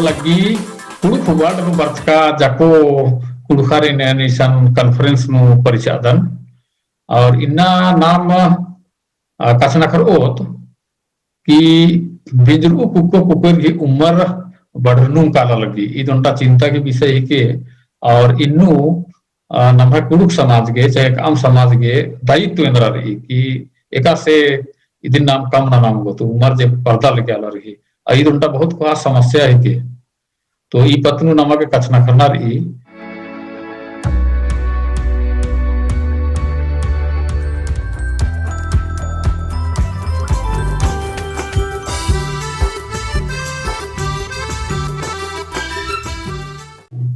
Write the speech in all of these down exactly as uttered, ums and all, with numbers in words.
लग्गी कुँड़ुख़ ward नू बरचका जाको कुँड़ुख़ारिन एन इसन conference नू परिचय अदन। और इन्ना नाम, आ, कछनखरओत कि बेंजरऊ कुक्को कुकेर गही उम्मर बढ़रनुम काला लग्गी। ईद ओन्टा चिंता गही विषय हिके। और इन्नु, आ, नम्है कुँड़ुख़ समाज गे, चाहे एकअम समाज गे दायित्व एन्दरा रई कि एकासे इदिन नाम कम नना ओंगोत, उम्मर जे परदा लग्गी आलर गही। आ, ईद ओन्टा बहुत कोहा समस्या हिके। तो ई पत्त नू नमा गे कछनखरना रई।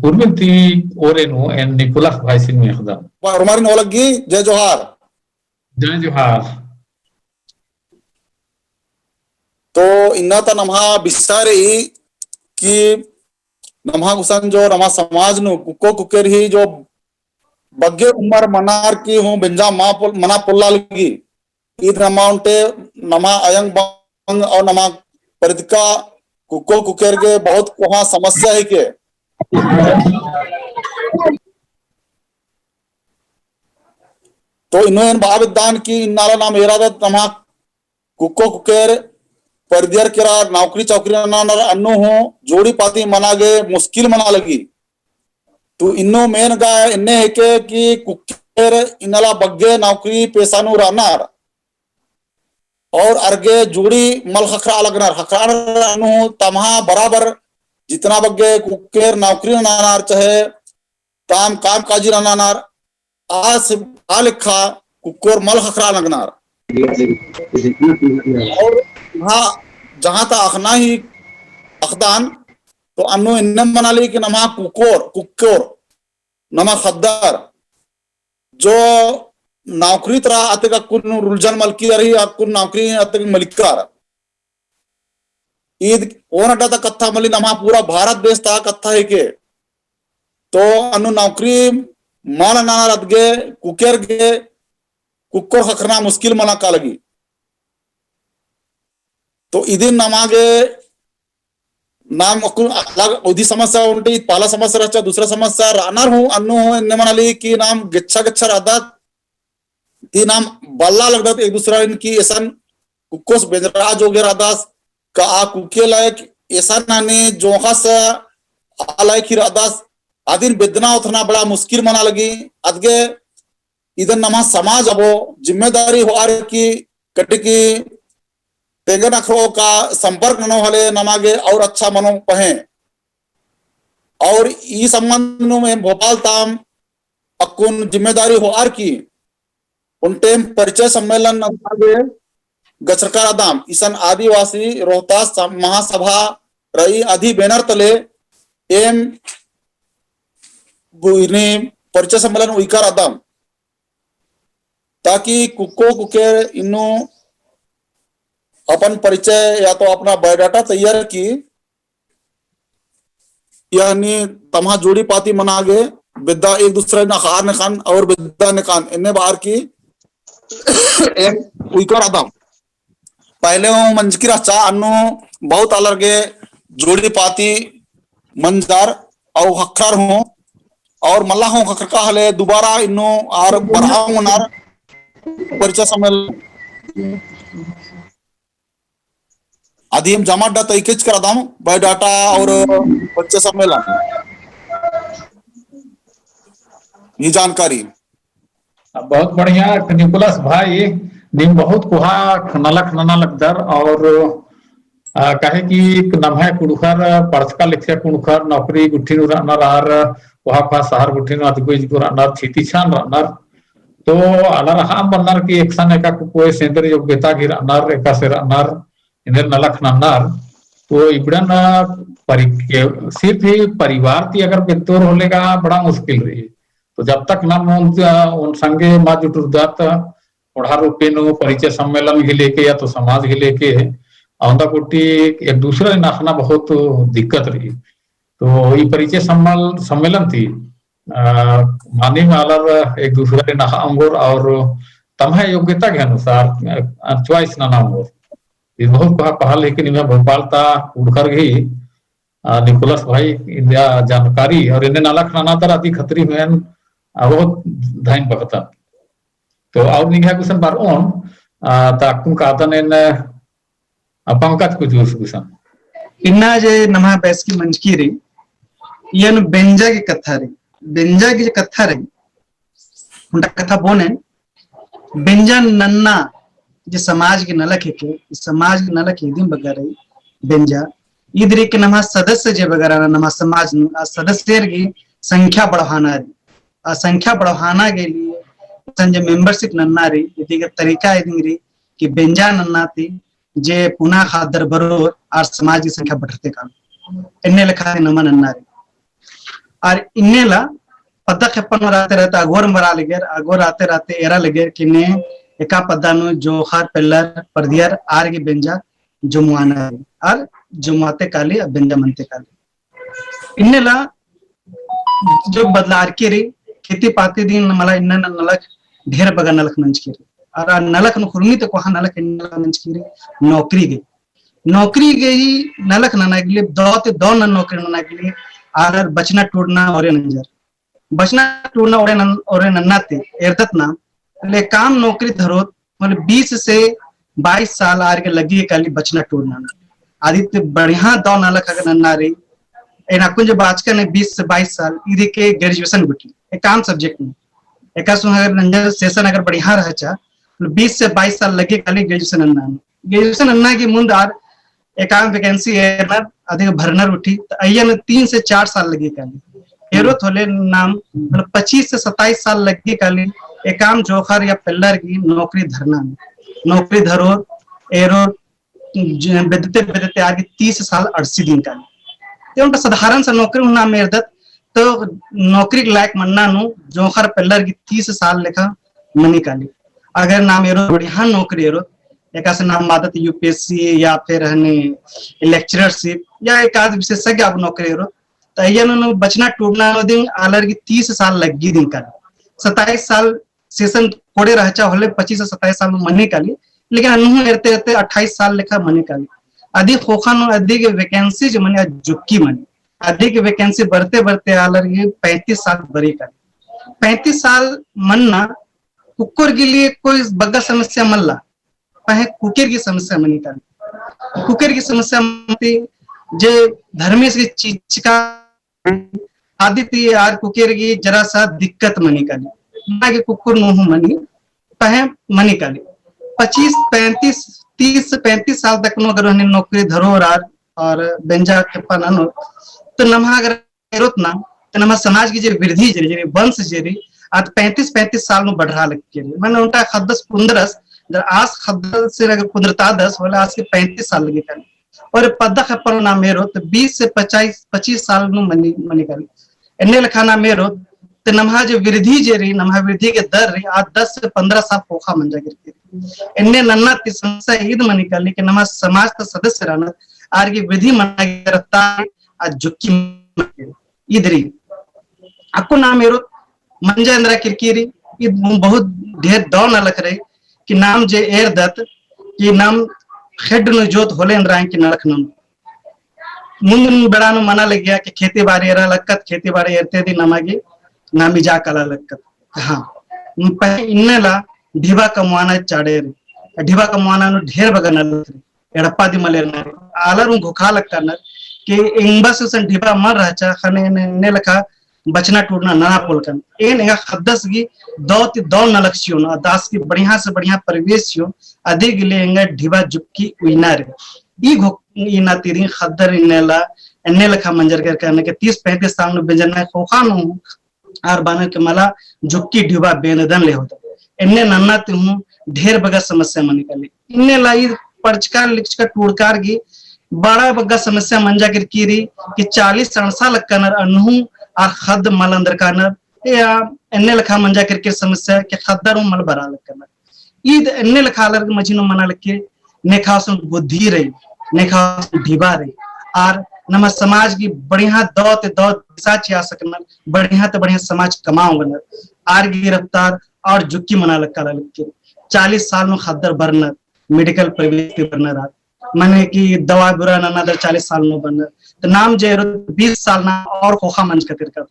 उर्मिन ती ओरे नू एन निकोलस भाईसिन मेख़दन। उर्मारिन ओलग्गी, जय जोहार। जय जोहार। तो इन्ना ता नम्हा बिस्सार रई कि नम्हा गुसन जो नम्हा समाज नू कुक्को कुकेर ही जो बग्गे उम्मर मनार की हूँ बेंजा मा पोल-, मना पोल्ला लगी। ईद नमा ओन्टे नम्हा अयंग बंग और नम्हा परिदका कुक्को कुकेर गे बहुत कोहा समस्या हिके। तो इन्नु एन बआ बेद्दान कि इन्नाला नाम एरादत नम्हा कुक्को कुकेर परदियर केरा नौकरी चौकरी ननानर अन्नु हूँ जोड़ी पाती मना गे मुश्किल मना लगी। तो इन्नु मेन गा एन्ने हेके कि कुकेर इन्नाला बग्गे नौकरी पेसा नू रअनर और अरगे जोड़ी मल ख़क्खरआ लगनर, ख़क्खरआ लगनर अन्नु हूँ तम्हा बराबर जितना बग्गे कुकेर नौकरी ननानर चाहे ताम काम काजी ननानर, आस आ लेखा कुक्कोर मल ख़क्खरआ लगनर। और हाँ, जहाँ ता अख़ना ही अख़दन, तो अन्नु एन्ने मना लगी कि नम्हा कुक्कोर, कुक्कोर, नम्हा ख़द्दर, जो नौकरी तरा अतेक अक्कुन रुलजन मलकी रई, अक्कुन नौकरी अतेक मलिक्कर। ईद ओन अड्डा ता कत्था मली, नम्हा पूरा भारत देश ता कत्था हेके। तो अन्नु नौकरी मल ननानर अदगे कुकेर गे कुक्कोर ख़क्खरना मुश्किल मना का लगी। तो इदिन नमा गे नाम अक्कुन अलग उदी समस्या ओन्टे, पहला समस्या रहचा, दूसरा समस्या रअनर हूँ, अन्नु हूँ एन्ने मना लगी कि नाम गेच्छा गेच्छा रअदत, ती नाम बल्ला लगदत एक दूसरारिन कि एसन कुक्कोस बेंजरा जोगे रअदस, का आ कुके लायक एसन नानी जोंख़स आ लायक ही रअदस, अदिन बेद्दना ओथना बड़ा मुश्किल मना लगी। अदगे इदन नम्हा समाज अबो जिम्मेदारी होअर की कटिकी तेंगन अख़रओ का संपर्क ननो हले नमा गे और अच्छा मनो पहें। और ई संबंध नू एम भोपाल ताम अक्कुन जिम्मेदारी होअर की ओन्टेम परिचय सम्मेलन नना गे गच्छरका रअदम। इसन आदिवासी रोहतास सम-, महासभा रई अदी banner तले एम बु-, इनी परिचय सम्मेलन उइका रअदम। ताकि कुक्को कुकेर इन्नु अपन परिचय या तो अपना biodata तैयार की, यानी तम्हा जोड़ी पाती मना गे बेद्दा एक दूसरा ना खार नेकान और बेद्दा नेकान एन्ने बार की एम उइका रअदम। पहले हूँ मंजकी रहचा, अन्नु बहुत आलर गे जोड़ी पाती मंजर और ख़क्खरर हूँ और मल्ला हूँ ख़क्खरका हले दुबारा इन्नु आर बरआ ओंगनर परिचय सम्मेलन। अदिम जमा अड्डा तइकेच करदम, biodata और परिचय सम्मेलन। ये जानकारी। बहुत बढ़िया निकोलस भाई, नीम बहुत कोहा नलख नना लगदर और, आ, काहे कि नम्है कुँड़ुख़र, पढ़चका लिखचका कुँड़ुख़र नौकरी गुट्ठी नू रअनर आर कोहा कोहा शहर गुट्ठी नू अदगो इजगो रअनर, छिती छान रअनर। तो आलर अख़अम बअनर कि एकसन एका कुकोय सेंदर योग्यता गही रअनर, एकासे रअनर, एन्देर नलख नन्नर। तो इबड़न परि-, के-, सिर्फ ही परिवार ती अगर बेद्दोर होले गा बड़ा मुश्किल रई। तो जब तक नाम ओन, ओन संगे मा जुटुरदत, ओढ़ा रूपे नू परिचय सम्मेलन गही लेके या तो समाज गही लेके, औंदा गुट्ठी एक दूसरा नखना बहुत दिक्कत रई। तो ई परिचय सम्मल-, सम्मेलन ती, अ, मानिम आलर एक दूसरा रे नखा ओंगोर और तम्है योग्यता के अनुसार, अ, choice नना ओंगोर। ई बहुत कोहा पहल है कि निम्है भोपाल ता कुँड़ुख़र गही आ, निकोलस भाई इन्दिया जानकारी और एन्ने नलख नना तर अदी खतरी हुएन, आ, बहुत धइन बखतन। तो और निंग्है गुसन बरओन, आ, ता अक्कुन कादन एन, आ, पंकज कुजूर गुसन। इन्ना जे नम्है बैसकी मंजकी रई, इयन बेंजा की कत्था रई, बेंजा की जे कत्था रई, ओन्टा कत्था बओन एन, बेंजा नन्ना जे समाज की नलख हेके, समाज की नलख इदिम बग्गे रई, बेंजा, ईद रई के नम्है सदस्य जे बग्गे रअनर नम्है समाज नू, आ सदस्यर की संख्या बढ़ाना रई। आ संख्या बढ़ाना के लिए इसन जे membership नन्ना रई, इदी के तरीका इदिम रई कि बेंजा नन्ना ती जे पुना ख़द्दर बरओर आर समाज की संख्या बढ़रते कालो। एन्ने लेखा नमा नन्ना रई। आर इन्नेला पद्दा खेप्पा नू रहते रहते अगोर बरआ लगियर, अगोर रहते रहते एरा लगियर कि ने एका पद्दा नू जोंख़र, पेल्लर, परदियर आर गे बेंजा जमुआना रई, आर जमुआते काली, आ बेंजा मनते काली। इन्नेला जो बदलारकी रई, खेती पाती दिम मला इन्ना नलख, ढेर बग्गे नलख नंजकी रई। आर आ नलख नू हुरमी ती कोहा नलख इन्नेला नंजकी रई, नौकरी गे। नौकरी गे ही नलख नना के लिए, दौ ती दौ नन्ना नौकरी नना के लिए, आर बचना टूड़ना ओरे नंजर। बचना टूड़ना ओरे नन-, ओरे नन्ना ती, एरदत ना, ले काम नौकरी धरोत, मतलब बीस से बाईस साल आर गे लग्गी काली बचना टूड़ना। अदी ती बढ़िया दौ नलख अगर नन्ना रई, एन अक्कुन जे बाचकन बीस से बाईस साल, इदी के graduation गुट्ठी, एकाम subject में। एकासे अगर नंजर session अगर बढ़िया रहचा, मतलब बीस से बाईस साल लग्गी काली graduation नन्ना। Graduation नन्ना की मुन्द आर एकाम vacancy एरनर, अदी भरनर गुट्ठी, तो अइय्या नू तीन से चार साल लग्गी काली। एरोत होले नाम, मतलब पच्चीस से सत्ताईस साल लग्गी काली, एकाम जोंख़र या पेल्लर की नौकरी धरना में। नौकरी धरोर, एरोर, ज-, बेद्दते बेद्दते आर गे तीस साल अंड़सी दिम काली। ते ओन्टा साधारण सा नौकरी हूँ नाम एरदत, तो नौकरी के लायक मन्ना नू जोंख़र पेल्लर की तीस साल लेखा मनी काली। अगर नाम एरोत बढ़िया नौकरी एरोत, एकासे नाम बअदत UPSC या फिर हनी lecturership या एकाद विशेषज्ञ अब नौकरी एरोत, तो अइय्या नू बचना टूड़ना नू दिम आलर की तीस साल लग्गी दिम काली। सत्ताईस साल session कोड़े रहचा होले पच्चीस से सत्ताईस साल नू मनी काली, लेकिन अन्नु एरते एरते अट्ठाईस साल लेखा मनी काली। अदी ख़ोख़ा नू अदी गे vacancy जे मनी आ जुक्की मनी। अदी गे vacancy बढ़ते बढ़ते आलर गे पैंतीस साल बरई काली। पैंतीस साल मन्ना कुक्कोर के लिए कोई बग्गे समस्या मल्ला, पहें कुकेर की समस्या मनी काली। कुकेर की समस्या मनी जे धर्मेस की चिचका अदी ती आर कुकेर की जरा सा दिक्कत मनी काली। ना कि कुक्कोर नू हूँ मनी, पहें मनी काली। पच्चीस, पैंतीस, तीस से पैंतीस साल तक नू अगर हनी नौकरी धरोर आर और बेंजा खेप्पा ननोर, तो नम्है अगर एरोत ना, तो नम्है समाज की जे वृद्धि जे रई, जे रई, वंश जे रई, आद पैंतीस, पैंतीस साल नू बढ़रआ लगी रई। माने ओन्टा ख़द्दस कुन्दरस, जब आस ख़द्दस से अगर कुन्दरतादस, होले आस गे पैंतीस साल लग्गी काली। और पद्दा खेप्पा नू नाम एरोत, तो बीस से पच्चीस, पच्चीस साल नू मनी, मनी काली। एन्ने लेखा नाम एरोत, तो नम्है जे वृद्धि जे रई, नम्है वृद्धि के दर रई, आद दस से पन्द्रह साल ख़ोख़ा मंजा केरकी रई। एन्ने नन्ना ती समस्या ईद मनी काली कि नम्है समाज ता सदस्य रअनर, आर गे वृद्धि मना गे रफ्तार आ जुक्की मना गे ईद रई। अक्कु नाम एरोत मंजा एन्दरा केरकी रई, ईद बहुत ढेर दौ नलख रई कि नाम जे एरदत कि नाम ख़ेड्ड नू जोत होले एन्दरा की नलख ननोत। मुन्द नू बेड़ा नू मना लगिया कि खेती बारी एरा लक्कत, खेती बारी एरते दिम नमा गे नाम इजा काला लक्कत। हाँ, पहें इन्नेला ढिबा कमवाना चाड़े रई। ढिबा कमवाना नू ढेर बग्गे नलख रई। एड़पा दिम मल एरनर, आलर हूँ घोखा लक्कनर कि एंग्बस गुसन ढिबा मल रहचा, ख़ने एन्ने, एन्ने लेखा बचना टूड़ना नना पोलकन। एन एंगा ख़द्दस गही दौ ती दौ नलख चिओन, अद्दस की बढ़िया से बढ़िया परिवेश चिओन, अदी गही ले एंगा ढिबा जुक्की उइना रई। ई घोख-, इन्ना ती रई ख़द्दर इन्नेला, एन्ने लेखा मंजर केरकन कि तीस पैंतीस साल नू बेंजर नना ख़ोख़ा नू आर बअनर कि मला जुक्की ढिबा बेंददन ले होता। एन्ने नन्ना ती हूँ ढेर बग्गे समस्या मनी काली। इन्नेला ई पढ़चका लिखचका टूड़कार गही बड़ा बग्गे समस्या मंजा केरकी रई कि चालीस अंड़सा लक्कनर अन्नु हूँ आर ख़द्द मल अंदरकानर, या एन्ने लेखा मंजा केरकी समस्या कि ख़द्दर हूँ मल बरआ लक्कनर। ईद एन्ने लेखा आलर गही मझी नू मना लगी, नेखा गुसन बुद्धि रई, नेखा गुसन ढिबा रई, आर नम्है समाज गही बढ़िया दौ ती दौ दिशा चिआ सकनर, बढ़िया ती बढ़िया समाज कमआ ओंगनर, आर गही रफ्तार और जुक्की मना लगी काला लगी। चालीस साल नू ख़द्दर बरनर, medical प्रवेश ती बरनर आर। मने कि दवा बुरा नना दर चालीस साल नू बन्नर। तो नाम जे एरोत बीस साल ना और ख़ोख़ा मंजका केरकत।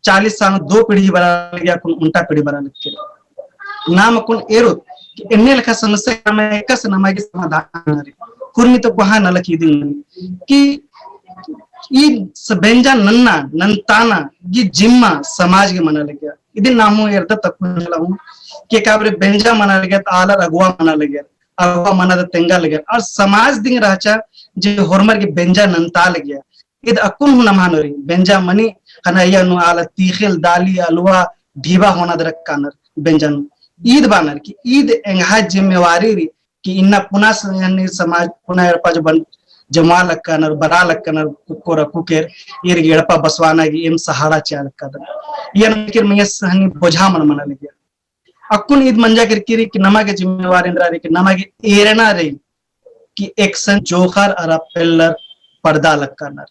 चालीस साल नू दो पीढ़ी बरआ लगिया, अक्कुन ओन्टा पीढ़ी बरआ लगिया। नाम अक्कुन एरोत कि एन्ने लेखा समस्या में एकासे नमा गे समाधान नना रई। हुरमी तो कोहा नलख इदिन कि ई स-, बेंजा नन्ना, नन्ताना, ई जिम्मा समाज गे मना लगिया। इदिन नाम हूँ एरदत अक्कुन नलख हूँ कि एकाबारी बेंजा मना लगिया, तो आलर अगुवा मना लगिया, अगुवा मना तो तेंगा लगिया। और समाज दिम रहचा जे होरमर गे बेंजा नन्ता लगिया। ईद अक्कुन हूँ नम्है नू रई, बेंजा मनी ख़ने अइय्या नू आलर तीख़िल, दाली, अलुवा, ढिबा होना दरा कानर बेंजा नू। ईद बानर कि ईद एंग्है जिम्मेवारी रई कि इन्ना पुना स-, यानी समाज पुना एड़पा जो बन-, जमा लक्कनर, बरा लक्कनर, कुक्कोर कुकेर, ईर गे एड़पा बसवाना गे एम सहारा चिआ लक्कदन। यानी कि मइय्याँ स-, हनी बोझा मल मना लगिया। अक्कुन ईद मंजा केरकी रई कि नमा गे जिम्मेवारी एन्दरा रई कि नमा गे एरना रई कि एकसन जोंख़र अरा पेल्लर परदा लक्कनर।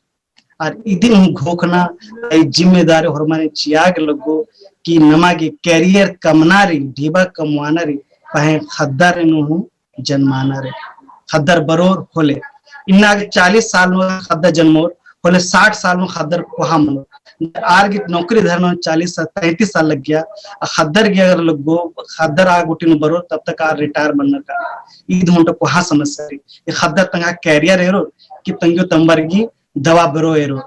अरा इदिन हूँ घोखना, ई जिम्मेदारी होरमारिन चिआ गे लग्गो कि नमा गे career कमना रई, ढिबा कमवाना रई, पहें ख़द्दर नू हूँ जनमाना रई। ख़द्दर बरोर होले। इन्ना गे चालीस साल नू ख़द्दर जनमोर, होले साठ साल नू ख़द्दर कोहा मनोर। आर गे नौकरी धरना चालीस साल, पैंतीस साल लग्गिया, आ ख़द्दर गे अगर लग्गो, ख़द्दर आ गूटी नू बरोर, तब तक आर retire मनर का। ईद हूँ ओन्टा कोहा समस्या रई। ई ख़द्दर तंग्है career एरोर, कि तंग्यो तम्बर गही दवा बरो एरोर।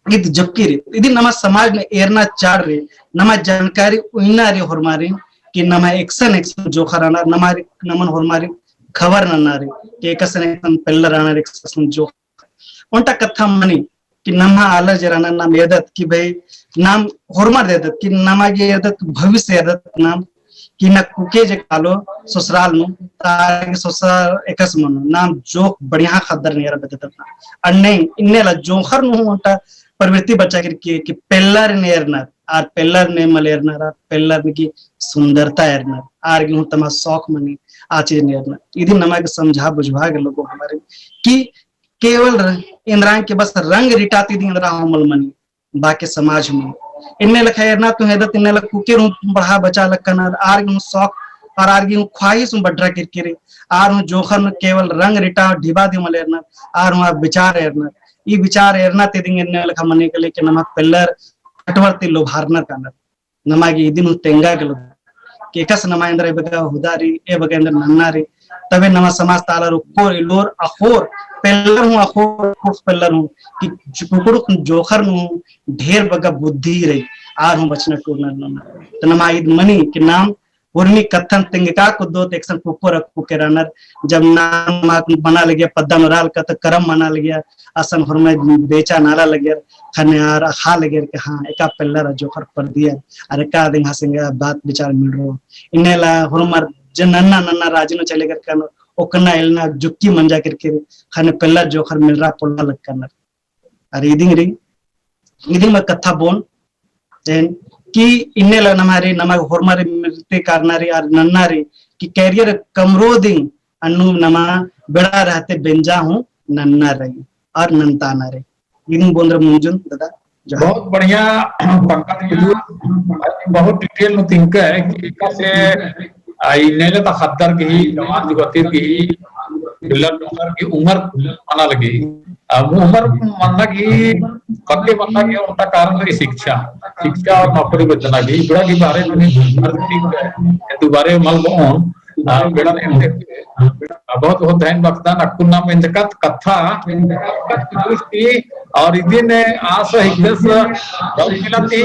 ईद जोक्की रई, इदिन नमा समाज नू एरना चाड़ रई, नमा जानकारी उइना रई होरमारिन, कि नमा एकसन एकसन जोंख़र रअनर, नमा रे-, नमन होरमारिन खबर नन्ना रई, कि एकसन एकसन पेल्लर रअनर, एकसन जोंख़र। ओन्टा कत्था मनी, कि नम्है आलर जे रअनर नाम एरदत, कि भई नाम होरमर एरदत, कि नमा गे एरदत, भविष्य एरदत नाम, कि ना कुके जे कालो ससुराल नू, ताकि ससुराल एकस मनो, नाम जोंख़ बढ़िया ख़द्दर नेरा बेद्दत ना। अन्ने, इन्ने ला जोंख़र नू हूँ ओन्टा प्रवृत्ति बरचा केरकी, कि पेल्लर ने एरनर, आर पेल्लर ने मल एरनर, आर पेल्लर ने की सुंदरता एरनर, आर गे हूँ तम्है शौक मनी, आ चीज ने एरनर। इदिन नमा गे समझा बुझवा गे लग्गो होरमारिन, कि केवल र-, एन्दरा गे बस रंग रिटा ती इदिन एन्दरा हूँ मल मनी। बाकी समाज हूँ। इन्ने लेखा एरना तो हेदत, इन्ने लेखा कुकेर हूँ बढ़ा बचा लक्कनर, आर गे हूँ शौक, और आर गे हूँ ख्वाहिश हूँ बढ़रा केरकी रई, आर हूँ जोंख़र नू केवल रंग रिटा ढिबा दिम मल एरनर, आर हूँ आ विचार एरनर। ई विचार एरना ती इदिन इन्ने लेखा मनी के लेके नमा पेल्लर कटवर ती लोभारनर कानर। नमा गे इदिन हूँ तेंगा गे लग्गो। कि एकासे नमा एन्दरा ए बग्गे हुदा रई, ए बग्गे एन्दरा नन्ना रई, तबे नमा समाज ता आलर उक्कोर, इलोर, अख़ोर, पेल्लर हूँ अख़ोर, कुँड़ुख़ पेल्लर हूँ, कि कुँड़ुख़ जोंख़र नू ढेर बग्गे बुद्धि रई, आर हूँ बचना टूड़ना नन्ना। तो नमा ईद मनी कि नाम उर्मी कत्थन तेंगका कुद्दोत एकसन कुक्कोर कुकेर रअनर, जब नाम मना लगिया पद्दा नू रआ लगिया तो करम मना लगिया, असन होरमर बेचा नाला लगियर, ख़ने आर अख़ा लगियर कि हाँ, एका पेल्लर जोंख़र परदियर, अरा एका दिम हसेंगे बात विचार मिलरो। इन्ने ला होरमर जे नन्ना नन्ना राजी नू चले केरकन, ओकना एलना जुक्की मंजा केरकी रई, ख़ने पेल्लर जोंख़र मिलरा पोल्ला लक्कनर। अरा इदिंग रई, इदिंग मा कत्था बओन, एन कि इन्ने ला नम्है रई, नमा होरमर रई, मिलते कारना रई, आर नन्ना रई, कि career कमरो दिम अन्नु नमा बेड़ा रहते बेंजा हूँ नन्ना रई, आर नन्ताना रई। इदिंग बओन दरा मुंजुन दादा, जोहार। बहुत बढ़िया पंकज कुजूर, बहुत detail नू तिंकय कि एकासे आ, इन्ने ला ता ख़द्दर गही, जवान जुगतिर गही, पेल्लर जोंख़र गही उमर मना लगी। आ, उमर मन्ना गही, पक्के मन्ना गही, ओन्टा कारण रई शिक्षा। शिक्षा और नौकरी बेद्दना गही, इबड़ा गही बारे में अर्थ ठीक है। तो बारे मल बओन, आ, बेड़ा ने, आ, बहुत बहुत धैन बअदन, अक्कुन नाम एंजकत कत्था, और इदिन आस हिकदस, राउरकेला ती,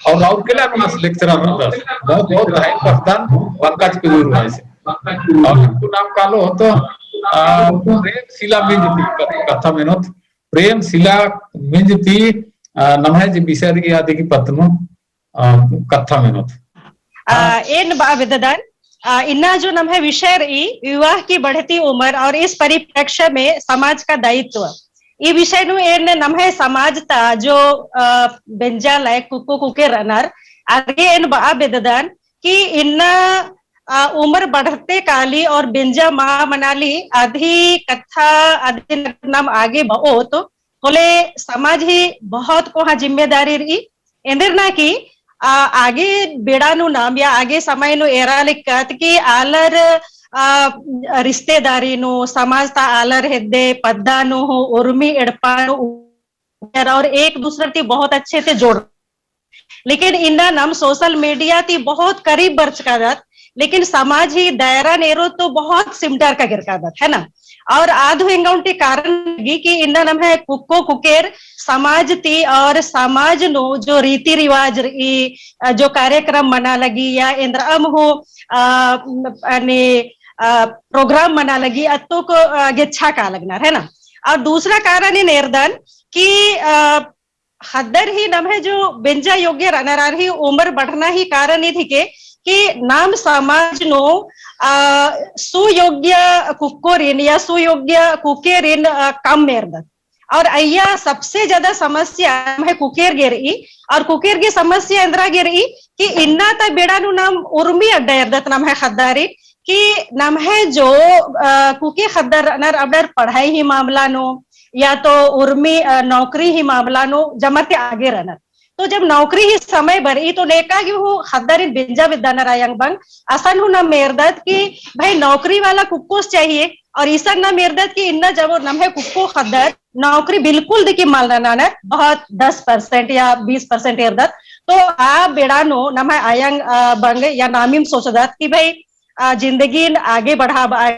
और राउरकेला नू आस lecturer रअदस। बहुत बहुत धैन बअदन पंकज कुजूर भाई से। और अक्कु नाम कालो तो, आ, प्रेमशिला मिंज ती कत-, कत्था मेनोत। प्रेमशिला मिंज ती, आ, नम्है जे विषय रई अदी गही पत्त नू, आ, कत्था मेनोत। आ, एन बआ बेद्ददन, आ, इन्ना जो नम्है विषय रई, विवाह की बढ़ती उम्र और इस परिप्रेक्ष्य में समाज का दायित्व। ई विषय नू एन नम्है समाज ता जो, अ, बेंजा लायक कुक्को कुकेर रअनर, आर गे एन बआ बेद्ददन कि इन्ना, अ, उम्र बढ़ते काली और बेंजा मा मनाली अदी कत्था अदिन नाम आगे बओत, होले समाज ही बहुत कोहाँ जिम्मेदारी रई। एन्देरना कि, आ, आगे बेड़ा नू नाम या आगे समय नू एरा लक्कत कि आलर, अ, रिश्तेदारी नू, समाज ता आलर हेद्दे, पद्दा नू हूँ, उर्मी एड़पा नू, और एक दूसरे ती बहुत अच्छे से जोड़। लेकिन इन्ना नम social media ती बहुत करीब बरचकादत, लेकिन समाज ही दायरा नू एरोत तो बहुत सिमटर का गिरकादत, है ना? और आद हूँ एंगा ओन्टे कारण लगी कि इन्ना नम्है कुक्को कुकेर समाज ती और समाज नू जो रीति रिवाज रई, अ, जो कार्यक्रम मना लगी या एन्द्रअम हूँ, अ, अने, अ, program मना लगी, अत्तो को, अ, गेच्छा का लगनर, है ना? और दूसरा कारण एन एरदन कि, अ, ख़द्दर ही नम्है जो बेंजा योग्य रअनर आर ही उमर बढ़ना ही कारण ईद हिके कि नाम समाज नू, अ, सुयोग्य कुक्कोरिन या सुयोग्य कुकेरिन, अ, कम एरदत। और अइय्या सबसे ज्यादा समस्या नम्है कुकेर गे रई, और कुकेर गे समस्या एन्द्रा गे रई कि इन्ना ता बेड़ा नू नाम उर्मी अड्डा एरदत नम्है ख़द्दारिन, कि नम्है जो, अ, कुके ख़द्दर रअनर अबड़र पढ़ाई ही मामला नू, या तो उर्मी, अ, नौकरी ही मामला नू जमर ती आगे रअनर। तो जब नौकरी ही समय बरई तो नेका गे हूँ ख़द्दारिन बेंजा बेद्दानर आयंग बंग, असन हूँ नाम एरदत कि भाई नौकरी वाला कुक्कोस चाहिए, और इसन नाम एरदत कि इन्ना जब नम्है कुक्को ख़द्दर नौकरी बिल्कुल दिकी मल ननानर, बहुत दस percent या बीस percent एरदत। तो आ बेड़ा नू नम्है आयंग, अ, बंग या नामिम सोचदत कि भाई, अ, जिंदगीन आगे बढ़ाबआ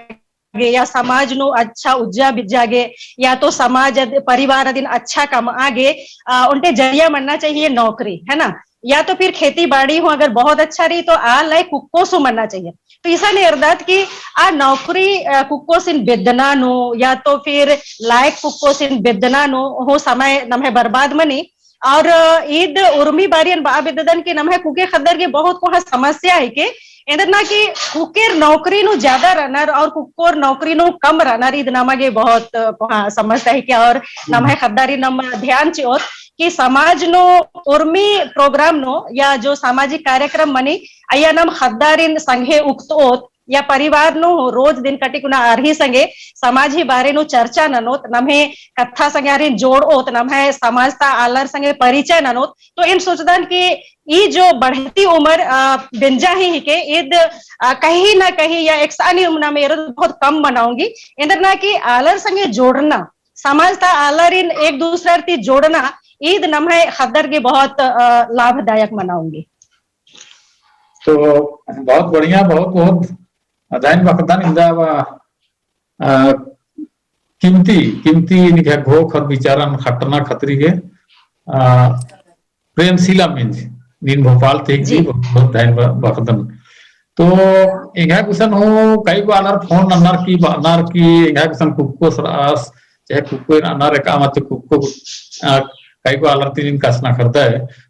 गे या समाज नू अच्छा उज्जा बिज्जा गे या तो समाज अद-, परिवार अदिन अच्छा कमआ गे, अ, ओन्टे जरिया मन्ना चाहिए नौकरी, है ना? या तो फिर खेती बाड़ी हूँ अगर बहुत अच्छा रई तो आ लायक कुक्कोस हूँ मन्ना चाहिए। तो इसन एरदत कि आ नौकरी, अ, कुक्कोसिन बेद्दना नू या तो फिर लायक कुक्कोसिन बेद्दना नू हूँ समय नम्है बर्बाद मनी। और ईद उर्मी बारियन बआ बेद्ददन कि नम्है कुके ख़द्दर गे बहुत कोहाँ समस्या हिके, एन्देरना कि कुकेर नौकरी नू ज्यादा रअनर और कुक्कोर नौकरी नू कम रअनर, ईद नमा गे बहुत कोहाँ समस्या हिके। और नम्है ख़द्दारिन नाम ध्यान चिओत कि समाज नू उर्मी program नू या जो सामाजिक कार्यक्रम मनी, अइय्या नाम ख़द्दारिन संगे उक्तओत, या परिवार नू रोज दिन कटिक उना आर ही संगे समाज ही बारे नू चर्चा ननोत, नम्है कत्था संगे आरिन जोड़ओत, नम्है समाज ता आलर संगे परिचय ननोत। तो एन सोचदन कि ई जो बढ़ती उमर, अ, बेंजा ही हिके, ईद, अ, कहीं ना कहीं या एकसानी उमर में एरोत बहुत कम मना ओंगी। एन्देरना कि आलर संगे जोड़ना, समाज ता आलरिन एक दूसरा ती जोड़ना, ईद नम्है ख़द्दर गे बहुत, अ, लाभदायक मना ओंगी। तो बहुत बढ़िया, बहुत बहुत धइन बअदन इन्दा बा, अ, कीमती, कीमती निंग्है घोख और विचारन खट्टना खतरी गे, अ, प्रेमशीला मिंज, नीन भोपाल ती हिकदी, जी। बहुत बहुत धइन बा-, बअदन। तो एंग्है गुसन हूँ कई गो आलर फोन नन्नर की बअनर की एंग्है गुसन कुक्कोस रअस, चाहे कुक्कोस रअनर एका मत कुक्को, अ, कई गो आलर ती नीन कछनखरदय,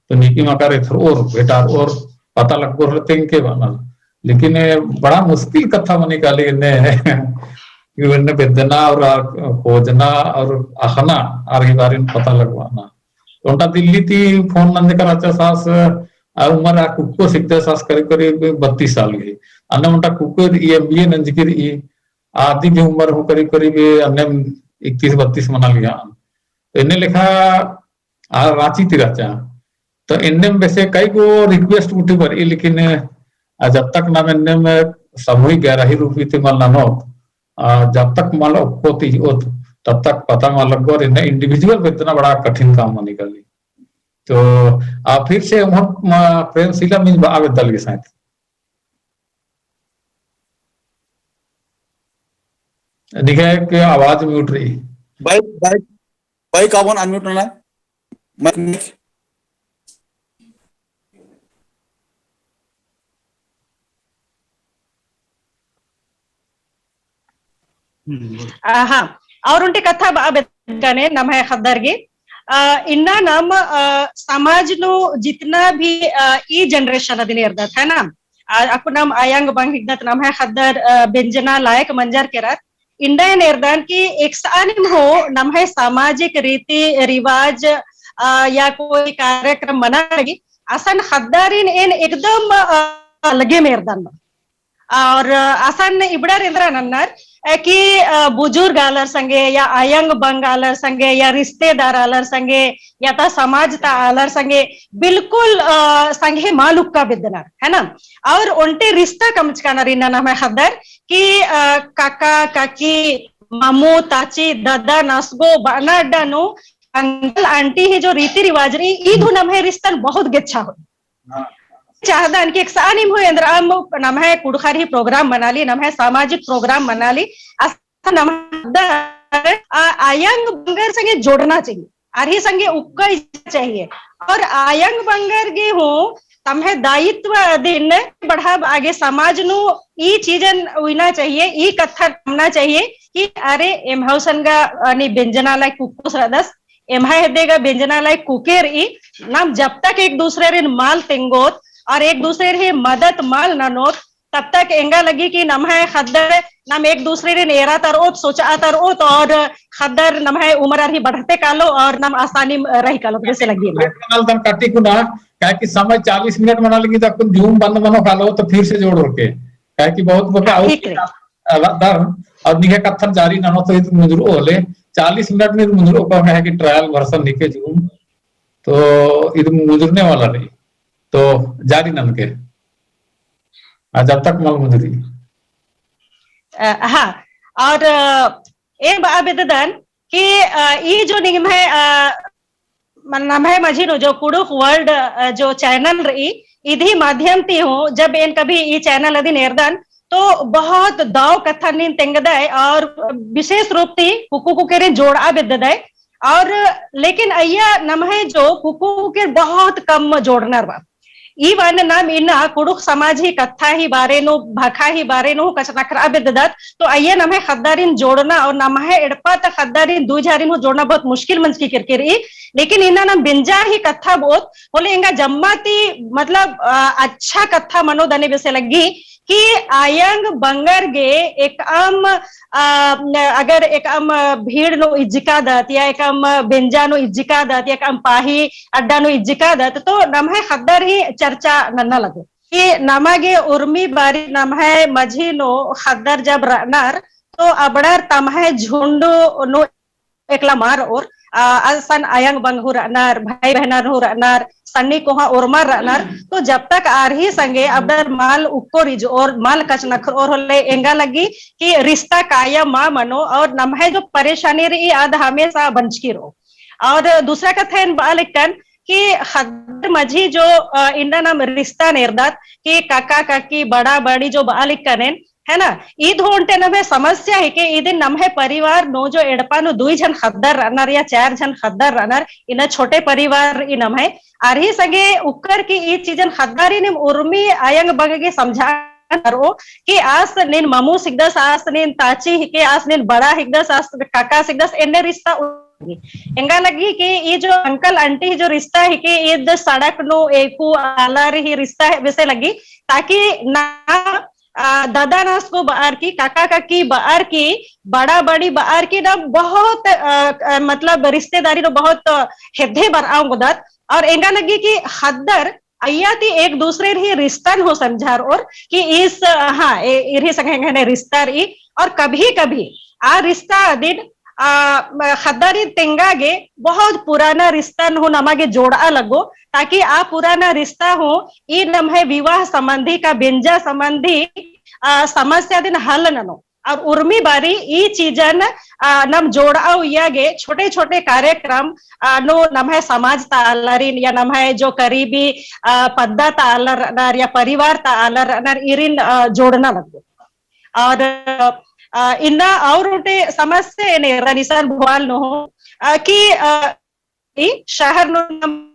तो नीकी मकर एथरओर, भेंटारओर, पता लगोर होले तेंगके बअनर। लेकिन ए बड़ा मुश्किल कत्था मनी काली एन्ने, कि एन्ने बेद्दना और आ, खोजना और अख़ना, आर ही बारे में पता लगवाना। ओन्टा दिल्ली ती फोन नंजका रहचा आस, आ उमर आ कुक्कोस हिकदस आस करीब करीब बत्तीस साल गही। अन्ने ओन्टा कुक्को ई एमबीए नंजकी रई, आ अदी गही उमर हूँ करीब करीब अन्ने इकतीस बत्तीस मना लिया। तो एन्ने लेखा आ राँची ती रहचा। तो एन्नेम बेसे कई गो request गूटी बरई, लेकिन आ जब तक नाम एन्नेम सामूहिक गहराई रूपी ती मल ननोत, आ जब तक मल ओक्को ती होत, तब तक पता मल लगो, और एन्ने individual बेद्दना बड़ा कठिन काम मनी काली। तो आ फिर से वहाँ, आ, प्रेमशीला मिंज बआ बेद्दल गे साइत। निंग्है के आवाज mute रई। भाई, भाई, भाई, काबन unmute नना? Mic, mic। हम्म, बोल। आ, हाँ, और ओन्टे कत्था बआ बेद्दन नम्है ख़द्दर गे। आ, इन्ना नाम, आ, समाज नू जितना भी, आ, ई generation अदिन एरदत है ना, आ, अक्कुन नाम आयंग बंग हिकदत नम्है ख़द्दर, आ, बेंजना लायक मंजर केरत। इन्ना एन एरदन कि एकसानिम हूँ नम्है सामाजिक रीति रिवाज, आ, या कोई कार्यक्रम मना लगी, असन ख़द्दारिन एन एकदम, आ, अलगेम एरदन। और, आ, असन इबड़ार एन्द्रा नन्नर अ, कि, अ, बुजुर्ग आलर संगे या अयंग बंग आलर संगे या रिश्तेदार आलर संगे या ता समाज ता आलर संगे बिल्कुल, अ, संगे मल उक्का बेद्दनर, है ना? और ओन्टे रिश्ता कमचकानर इन्ना नम्है ख़द्दर कि, अ, काका, काकी, मामू, ताची, ददा, नसगो, बअना अड्डा नू uncle aunty ही जो रीति रिवाज रई, ईद हूँ नम्है रिश्तन बहुत गेच्छा होई। चाहदन कि एकसानिम हूँ एन्द्रअम नम्है कुँड़ुख़र ही program मनाली, नम्है सामाजिक program मनाली, असन नम्है ख़द्दर, आ, अयंग बंगर संगे जोड़ना चाहिए, आर ही संगे उक्का चाहिए। और अयंग बंगर गे हूँ तम्है दायित्व अदिन बढ़ाबआ गे समाज नू ई चीजन उइना चाहिए, ई कत्था नमना चाहिए कि अरे एम्है गुसन गा, अ, नी बेंजना लायक कुक्कोस रअदस, एम्है हेद्दे गा बेंजना लायक कुक्के रई। नाम जब तक एक दूसरेरिन मल तेंगोत और एक दूसरेर ही मदद मल ननोत, तब तक एंगा लग्गी कि नम्है ख़द्दर नाम एक दूसरेरिन एरा तरओत, सोचा तरओत और ख़द्दर नम्है उमर ही बढ़ते कालो और नाम आसानी रही कालो, जैसे लग्गी। मिनट मनाल तन काटी कुना, काहे कि समय चालीस मिनट मना लगी, तो अक्कुन Zoom बंद मनो कालो, तो फिर से जोड़ ओरके। काहे कि बहुत बका हाँ, और ठीक है। अ, दर, और निंग्है कत्थन जारी ननो तो ईद मुंजरो होले, चालीस मिनट में ईद मुंजरो का है कि trial version निके Zoom, तो ईद मुंजरने वाला नहीं, तो जारी ननके, आ, जब तक मल मुंजरी। अ, हाँ, और, अ, एन बआ बेद्ददन कि, अ, ई जो निम्है, अ, मन नम्है मझी नू जो कुँड़ुख़ World, अ, जो channel रई, इदी माध्यम ती हूँ, जब एन कभी ई channel अदिन एरदन, तो बहुत दव कत्था नीन तेंगदय और विशेष रूप ती कुक्को कुक्केरिन जोड़आ बेद्ददय। और लेकिन अइय्या नम्है जो कुक्को कुक्केर बहुत कम जोड़नर बा। ई बअन नाम इन्ना कुँड़ुख़ समाज ही कत्था ही बारे नू, भाखा ही बारे नू कछनखरआ बेद्ददत, तो अइय्या नम्है ख़द्दारिन जोड़ना और नम्है एड़पा ता ख़द्दारिन दुई झारिन हूँ जोड़ना बहुत मुश्किल मंजकी केरकी रई। लेकिन इन्ना नाम बेंजा ही कत्था बओत, होले एंगा जम्मा ती, मतलब, अ, अच्छा कत्था मनो दने बेसे लग्गी कि अयंग बंगर गे एकअम, अ, अगर एकअम भीड़ नू इज्जिकादत या एकअम बेंजा नू इज्जिकादत या एकअम पाही अड्डा नू इज्जिकादत, तो नम्है ख़द्दर ही चर्चा नन्ना लगो। कि नमा गे उर्मी बारी नम्है मझी नू ख़द्दर जब रअनर, तो अबड़र तम्है झुंड नू एकला मल रओर, आ, असन अयंग बंग हूँ रअनर, भाई बहनर हूँ रअनर, सन्नी कोहाँ ओर्मर रअनर, तो जब तक आर ही संगे अबड़र मल उक्कोर इजओर, मल कछनखरओर होले एंगा लग्गी कि रिश्ता कायम मा मनो और नम्है जो परेशानी रई आद हमेशा बंचकी रओ। और दूसरा कत्था एन बआ लक्कन कि ख़द्दर मझी जो, अ, इन्ना नाम रिश्ता नेरदत कि काका काकी, बड़ा बड़ी जो बआ लक्कन एन, है ना? ईद हूँ ओन्टे नम्है समस्या हिके, इदिन नम्है परिवार नू जो एड़पा नू दुई झन ख़द्दर रअनर या चार झन ख़द्दर रअनर, इन्ना छोटे परिवार रई नम्है, आर ही संगे उक्कर की ई चीजन ख़द्दारिनिम उर्मी अयंग बंग गे समझा नरओ कि आस नीन ममुस हिकदस, आस नीन ताची हिके, आस नीन बड़ा हिकदस, आस काकास हिकदस, एन्ने रिश्ता उ-, एंगा लग्गी कि ई जो uncle aunty ही जो रिश्ता हिके, ईद सड़क नू एकू आलर ही रिश्ता है, बेसे लग्गी, ताकि ना, आ, ददा नसगो बअर की, काका काकी बअर की, बड़ा बड़ी बअर की ना बहुत, आ, आ, मतलब रिश्तेदारी नू बहुत हेद्दे बरआ ओंगदत, और एंगा लग्गी कि ख़द्दर अइय्या ती एक दूसरेर ही रिश्तन हूँ समझारओर कि इस, हाँ, ए-, इर ही संगे एंग्है रिश्ता रई। और कभी-कभी आ रिश्ता अदिन, आ, म-, ख़द्दारिन तेंगा गे बहुत पुराना रिश्तन हूँ नमा गे जोड़आ लगो, ताकि आ पुराना रिश्ता हूँ ई नम्है विवाह संबंधी का बेंजा संबंधी, आ, समस्या अदिन हल ननो। और उर्मी बारी ई चीजन, आ, नम जोड़आ उइया गे छोटे-छोटे कार्यक्रम, आ, नू नम्है समाज ता आलरिन या नम्है जो करीबी, आ, पद्दा ता आलर रअनर या परिवार ता आलर रअनर इरिन, आ, जोड़ना लगो। और, आ, इन्ना और ओन्टे समस्या एन एरदन इसन भोपाल नू हूँ, आ, कि, आ, ई शहर नू नम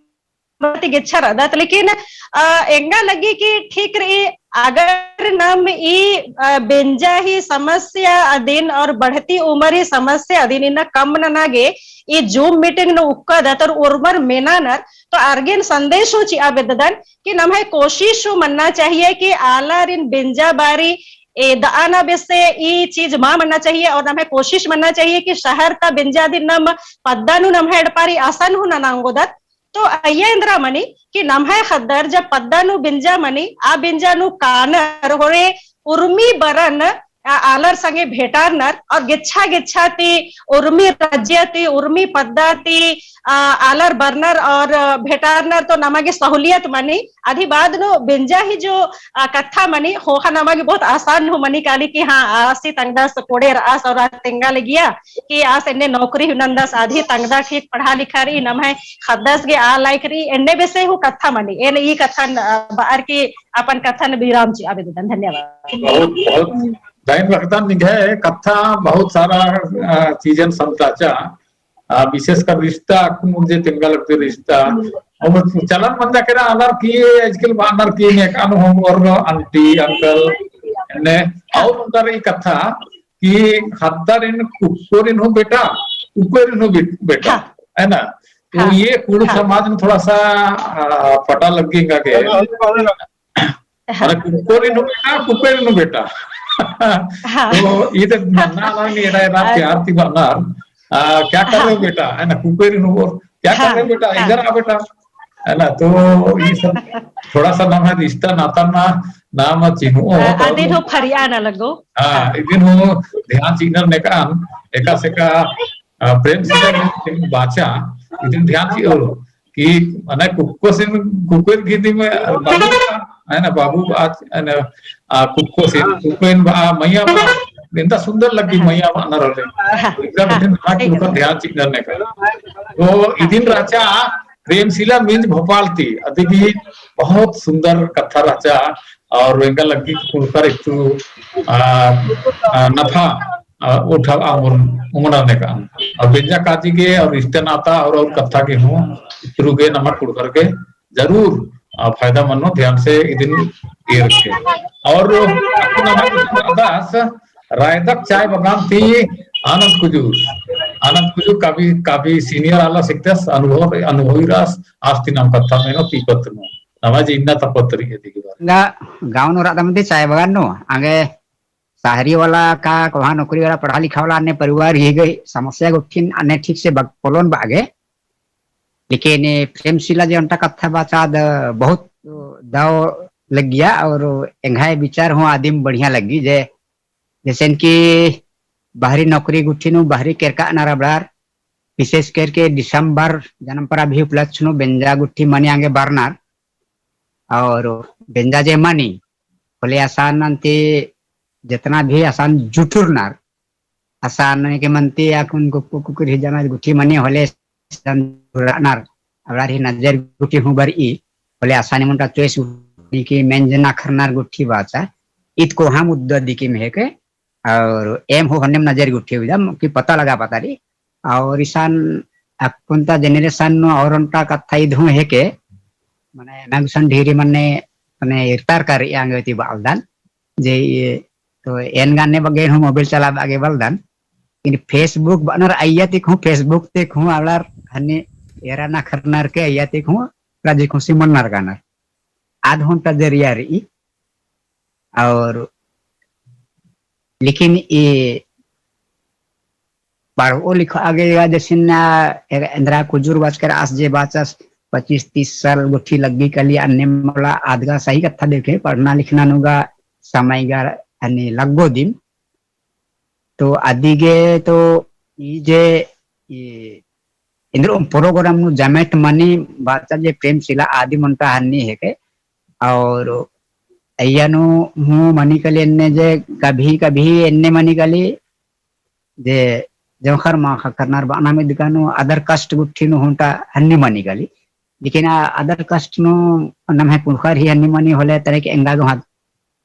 ती गेच्छा रअदत, लेकिन, अ, एंगा लग्गी कि ठीक रई, अगर नम ई, अ, बेंजा ही समस्या अदिन और बढ़ती उमर ही समस्या अदिन इन्ना कम नना गे ई Zoom meeting नू उक्कादत और ओर्मर मेनानर, तो आर गे एन संदेश हूँ चिआ बेद्ददन कि नम्है कोशिश हूँ मन्ना चाहिए कि आलारिन बेंजा बारी एदआ ना बेसे ई चीज मा मन्ना चाहिए और नम्है कोशिश मन्ना चाहिए कि शहर ता बेंजा दिम नम पद्दा नू नम्है एड़पा रई असन हूँ नना ओंगोदत। तो अइय्या एन्द्रा मनी कि नम्है ख़द्दर जब पद्दा नू बेंजा मनी, आ बेंजा नू कानर होरे उर्मी बरन आ, आलर संगे भेंटारनर और गेच्छा गेच्छा ती उर्मी राज्य ती उर्मी पद्दा ती, आ, आलर बरनर और, आ, भेंटारनर तो नमा गे सहूलियत मनी। अदी बाद नू बेंजा ही जो, आ, कत्था मनी, ख़ोख़ा नमा गे बहुत आसान हूँ मनी काली कि हाँ, आस ही तंगदस कोड़े रअस और आस तेंगा लगिया कि आस एन्ने नौकरी हूँ नन्दस, अदी तंगदा ठीक पढ़ा लिखा रई, नम्है ख़द्दस गे आ लायक रई, एन्ने बेसे हूँ कत्था मनी। एन ई कत्थन, आ, बअर की अपन कत्थन विराम चिआ बेद्दन। धन्यवाद। बहुत, बहुत दाइन रअदन निंग्है कत्था बहुत सारा, आ, चीजन समताचा, आ, विशेषकर रिश्ता, अक्कुन जे तेंगा लगदी रिश्ता, और चलन मंजा केरा आलर की, आजकल बअनर की नेकान हूँ और aunty, uncle, ने, और ओन्टा रई कत्था कि ख़द्दारिन कुक्कोरिन हूँ बेटा, कुक्कोरिन हूँ बे-, बेटा, हाँ। है ना? तो हाँ, ये कुँड़ुख़ हाँ। समाज में थोड़ा सा, आ, पटा लग्गी एंगा गे। हाँ। माने कुक्कोरिन हूँ बेटा, कुक्कोरिन हूँ बेटा। हाँ। तो इदे मन्ना आलर नी एरा एरा प्यार ती बअनर, आ, क्या कर रहे हो बेटा, है ना, कुक्कोरिन हूँ, और क्या कर रहे हो बेटा, इधर आ बेटा, है ना। तो ये सब थोड़ा सा नम्है रिश्ता नाता ना, नाम चिन्हो, आ, तो अदिन हूँ फरिया ना लगो। हाँ, हाँ। इदिन हूँ ध्यान चिअनर नेकान, एकासे का, आ, प्रेम सिंह बाचा, इदिन ध्यान चिओ, कि मने कुक्कोसिन, कुक्कोर गे दिम बाबू, है ना, बाबू बआ, है ना, आ, कुक्कोसिन, कुक्कोन बआ, मइय्याँ बआ, एन्दा सुंदर लग्गी मइय्याँ बअनर होले। एकदम इदिन हाँ, कुक्कोर ध्यान चिअनर नेका। तो इदिन रहचा प्रेमशिला मिंज भोपाल ती, अदी भी बहुत सुंदर कत्था रहचा, और एंगा लग्गी कुँड़ुख़र इत्तु, आ, आ, नफा आ, उठा, आ, उर-, उंगना नेका। और बेंजा काजी गे और रिश्ते नाता और, और कत्था गे हूँ, इत्रु गे नमा कुँड़ुख़र गे जरूर, आ, फायदा मन्नो, ध्यान से इदिन एरके। और अक्कुन नमा अदास रायदक चाय बगान ती आनंद कुजूर, आनंद कुजूर काफी, काफी senior आलस एकदस अनुभव, अनुभवी रअस, आस ती नाम कत्था मेनो ती पत्त नू। नमा जे इन्ना ता पत्त रई है दिगे बारे। गा-, गाँव नू रअदम ती चाय बगान नू, आगे शहरी वाला का, कोहाँ नौकरी वाला, पढ़ा लिखा वाला अन्ने परिवार ही गई, समस्या गुट्ठिन अन्ने ठीक से बग-, पोलोन बआ गे। लेकिन ये प्रेमशिला जे ओन्टा कत्था बाचा द बहुत दव लग्गिया और एंग्है विचार हूँ आदिम बढ़िया लग्गी जे, जैसे कि बहरी नौकरी गुट्ठी नू बहरी केरका अनर अबड़ार, विशेष करके दिसंबर जनम परब ही उपलक्ष्य नू बेंजा गुट्ठी मनी आगे बरनर। और बेंजा जे मनी, होले असानन ती जितना भी असान जुटुरनर, असान के मनती अक्कुन कुक्को कुक्कोर ही जना गुट्ठी मनी होले असान जुटुरनर, अबड़ार ही नजर गुट्ठी हूँ बरई, होले असानिम ओन्टा choice गुट्ठी की मेंजना खरनर गुट्ठी बाचा, ईद कोहाँ मुद्दा दिकी मेहके, और एम हूँ होन्नेम नजर गुट्ठी उइदम कि पता लगा पता रई। और इसन अक्कुन ता generation नू और ओन्टा कत्था ईद हूँ हेके, मने एमा गुसन ढेरी मने, मने इरतार कर आंगे ती बअलदन, जे ये, तो एन गा अन्ने बग्गे हूँ mobile चलाबआ गे बलदन, इन Facebook बअनर अइय्या ती हूँ, Facebook ती हूँ, अबड़ार हन्नी एरा नखरनर के अइय्या ती हूँ, राजी खुशी मन्नर कानर। आद हूँ ओन्टा जरिया रई। और लेकिन ये पढ़ओ लिखओ आगे या जैसे ना ए-, एन्दरा कुजूर बाचकर आस जे बाचस पच्चीस तीस साल गुट्ठी लग्गी काली अन्ने मला आद गा सही कत्था देखे पढ़ना लिखना नू गा समय गा अन्ने लग्गो दिम। तो अदिगे तो ई जे ई एन्दरओ program नू जमेत मनी बाचा जे प्रेमशिला आदिम ओन्टा हन्नी हेके। और अइय्या नू हूँ मनी काली एन्ने जे कभी कभी एन्ने मनी काली जे जोंख़र माख़ा खरनर बअना मिदका नू other caste गुट्ठी नू हूँ ओन्टा हन्नी मनी काली। लेकिन आ other caste नू नम्है कुँड़ुख़र ही हन्नी मनी होले तरे के एंगा गे हूँ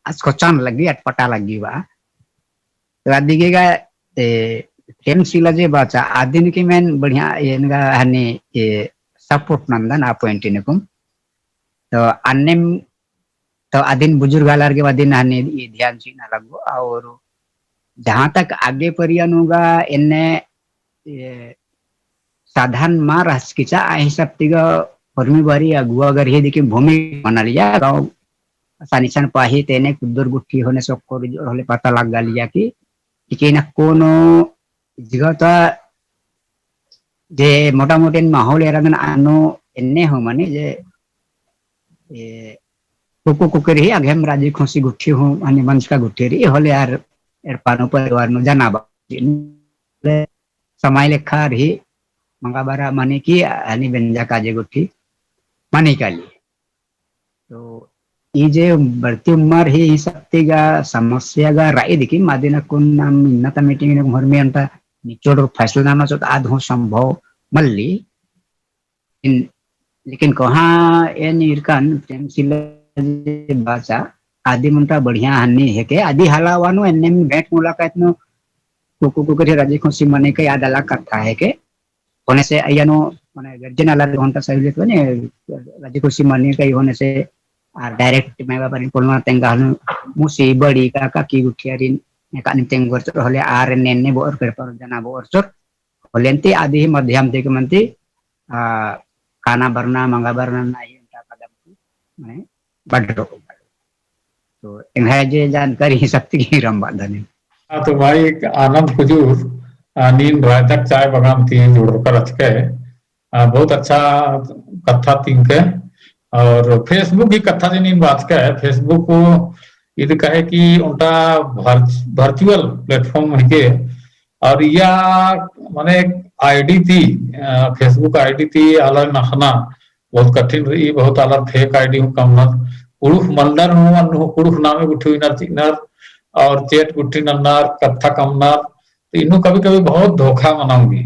अचकोचान लग्गी, अटपटा लग्गी बआ। तो अदिगे गा, ए, प्रेमशिला जे बाचा, आदिन की मेन बढ़िया, ए, एन गा हन्नी, ए, support नन्दन आ point नकुम। तो अन्नेम, तो अदिन बुजुर्ग आलर गे अदिन हन्नी ई ध्यान चिअना लग्गो। और जहाँ तक आगे परिया नू गा एन्ने, ए, साधन मा रहचकी चा, आ हिसाब ती गा उर्मी बारी अगुवा गर ही दिकी भूमि बना लिया, गाँव असानिसन पाही तेने कुद्दुर गुट्ठी होले सोक्कोर जोर होले पता लग्गा लिया कि, कि ना कोनो जगह ता जे मोटा मोटी माहौल एरा गन अन्नु एन्ने हूँ मनी जे, ए, कुक्को कुक्कोर ही अगेम राजी खुशी गुट्ठी हूँ, मनी मंजका गुट्ठी रई होले आर एड़पा नू परिवार नू जनाबआ। समय लेखा रई, मंगा बरआ मनी की हनी बेंजा काजे गुट्ठी मनी काली। तो ई जे बढ़ती उम्र ही, ई शक्ति गा समस्या गा रई दिकिम, अदिन अक्कुन नाम इन्ना ता meeting नू होरमर ओन्टा निचोड़ फैसला नना चिओत, आद हूँ संभव मल्ली। इन-, लेकिन कोहाँ एन ईरकन प्रेमशीला जे बाचा, अदिम ओन्टा बढ़िया हन्नी हेके, अदी हलावा नू एन्नेम भेंट मुलाकात नू कुकु कुकु रे राजी खुशी मनी का आद अलग कत्था हेके, होने से अइय्या नू, माने guardian आलर ओन्टा सहूलियत बने, राजी खुशी मनी का होने से, आर direct माय बाबारिन पोल्लना तेंगा हूँ, मुसी बड़ी का, काकी गुट्ठियारिन, नेकानिम तेंगोर चोर होले, आर एन्ने एन्ने बओर पेड़पा नू जनाबओर चोर होले, अन्ती अदी ही माध्यम ती के मन्ती, आ, काना बरना, मंगा बरना ना ही ओन्टा कदम, माने, बढ़रो। तो एंग्है जे जानकारी हिसाब ती गिरम बअदन। हाँ, तो भाई, एक आनंद कुजूर, आ, नीन रायदक चाय बगान ती जुड़रकर अचकय। आ, बहुत अच्छा कत्था तिंकय। और Facebook ही कत्था जे नीन बाचकय, Facebook को इद कहे कि ओन्टा virtu-, virtual platform हेके, और या माने ID ती, आ, Facebook ID ती आलर नखना बहुत कठिन रई, बहुत आलर fake ID हूँ कमनर, कुँड़ुख़ मलनर हूँ, अन्नु हूँ कुँड़ुख़ नामे गुट्ठी उइनर चिअनर, और chat गुट्ठी नन्नर, कत्था कमनर, तो इन्नु कभी-कभी बहुत धोखा मना ओंगी,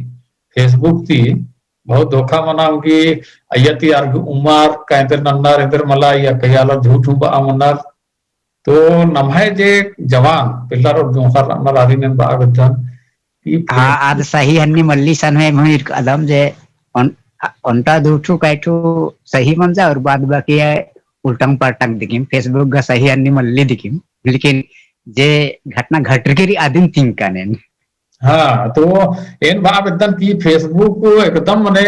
Facebook ती बहुत धोखा मना ओंगी, अइय्या ती आर गे उमर का एन्देर नन्नर, एन्देर मला, या कई आलर झूठ हूँ बआ मनर, तो नम्है जे जवान पिल्लर और जोंख़र रअनर आरिन एन बआ बेद्दन कि हाँ, आद सही हन्नी मल्ली सन है मुहिर कदम जे ओन-, ओन्टा दू ठू कई ठू सही मंजा और बाद बाकी है उल्टंग पल्टंग दिकिम, Facebook गा सही हन्नी मल्ली दिकिम, लेकिन जे घटना घटरकी रई अदिन तिंकन एन। हाँ, तो एन बआ बेद्दन कि Facebook एकदम मने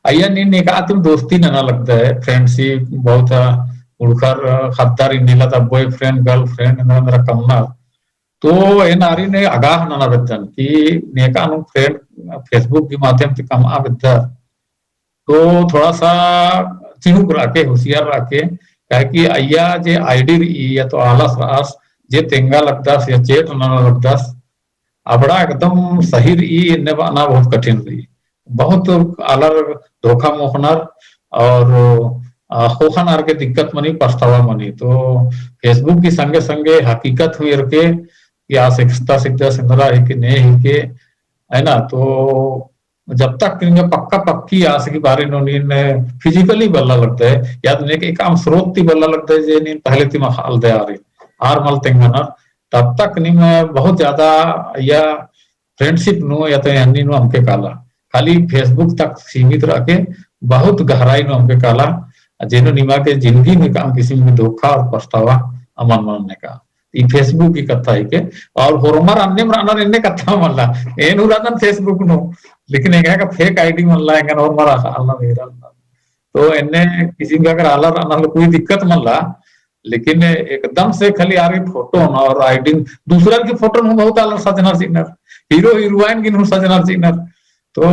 अइय्या नीन नेका तिम दोस्ती नना लगदय, friendship बहुत, अ, उड़खर, अ, ख़द्दारिन नेला ता boyfriend, girlfriend एन्देर एन्देर कमनर। तो एन आरिन आगाह नना बेद्दन कि नेका नू friend Facebook की माध्यम ती कमआ बेद्दर। तो थोड़ा सा चिहुक रअके, होशियार रअके, काहे कि अइय्या जे ID रई या तो आलस रअस, जे तेंगा लगदस या chat नना लगदस, अबड़ा एकदम सही रई एन्ने बअना बहुत कठिन रई। बहुत आलर धोखा मोख़नर और, अ, ख़ोख़ा ननर के दिक्कत मनी, पछतावा मनी। तो Facebook की संगे संगे हकीकत हूँ एरके कि आस एकसता सिकदस एन्दरा हेके ने हेके, है ना? तो जब तक निंगा पक्का पक्की आस की बारे नू नीन physically बल्ला लगदय, या तो नेका एकअम स्रोत ती बल्ला लगदय जे नीन पहले तिम अख़आ लगदय आरिन, आर मल तेंगनर, तब तक नीम बहुत ज्यादा या friendship नू या तो एन्ने नू अमके काला। खाली Facebook तक सीमित रअके, बहुत गहराई नू अमके काला, जेनु निमा गे जिंदगी नू एकअम किसिम की धोखा और पछतावा अमन मल नेका। ई Facebook की कत्था हेके, और होरमर अन्नेम रअनर एन्ने कत्था मल्ला, एन हूँ रअदन Facebook नू, लेकिन एंग्है का fake ID मल्ला, एंगन होरमर आलर एरर। तो एन्ने किसिम का अगर आलर रअनर कोई दिक्कत मल्ला, लेकिन एकदम से खाली आर की photo न और ID न, दूसरर की photo न हूँ बहुत आलर सजनर चिअनर, hero heroine गिन हूँ सजनर चिअनर। तो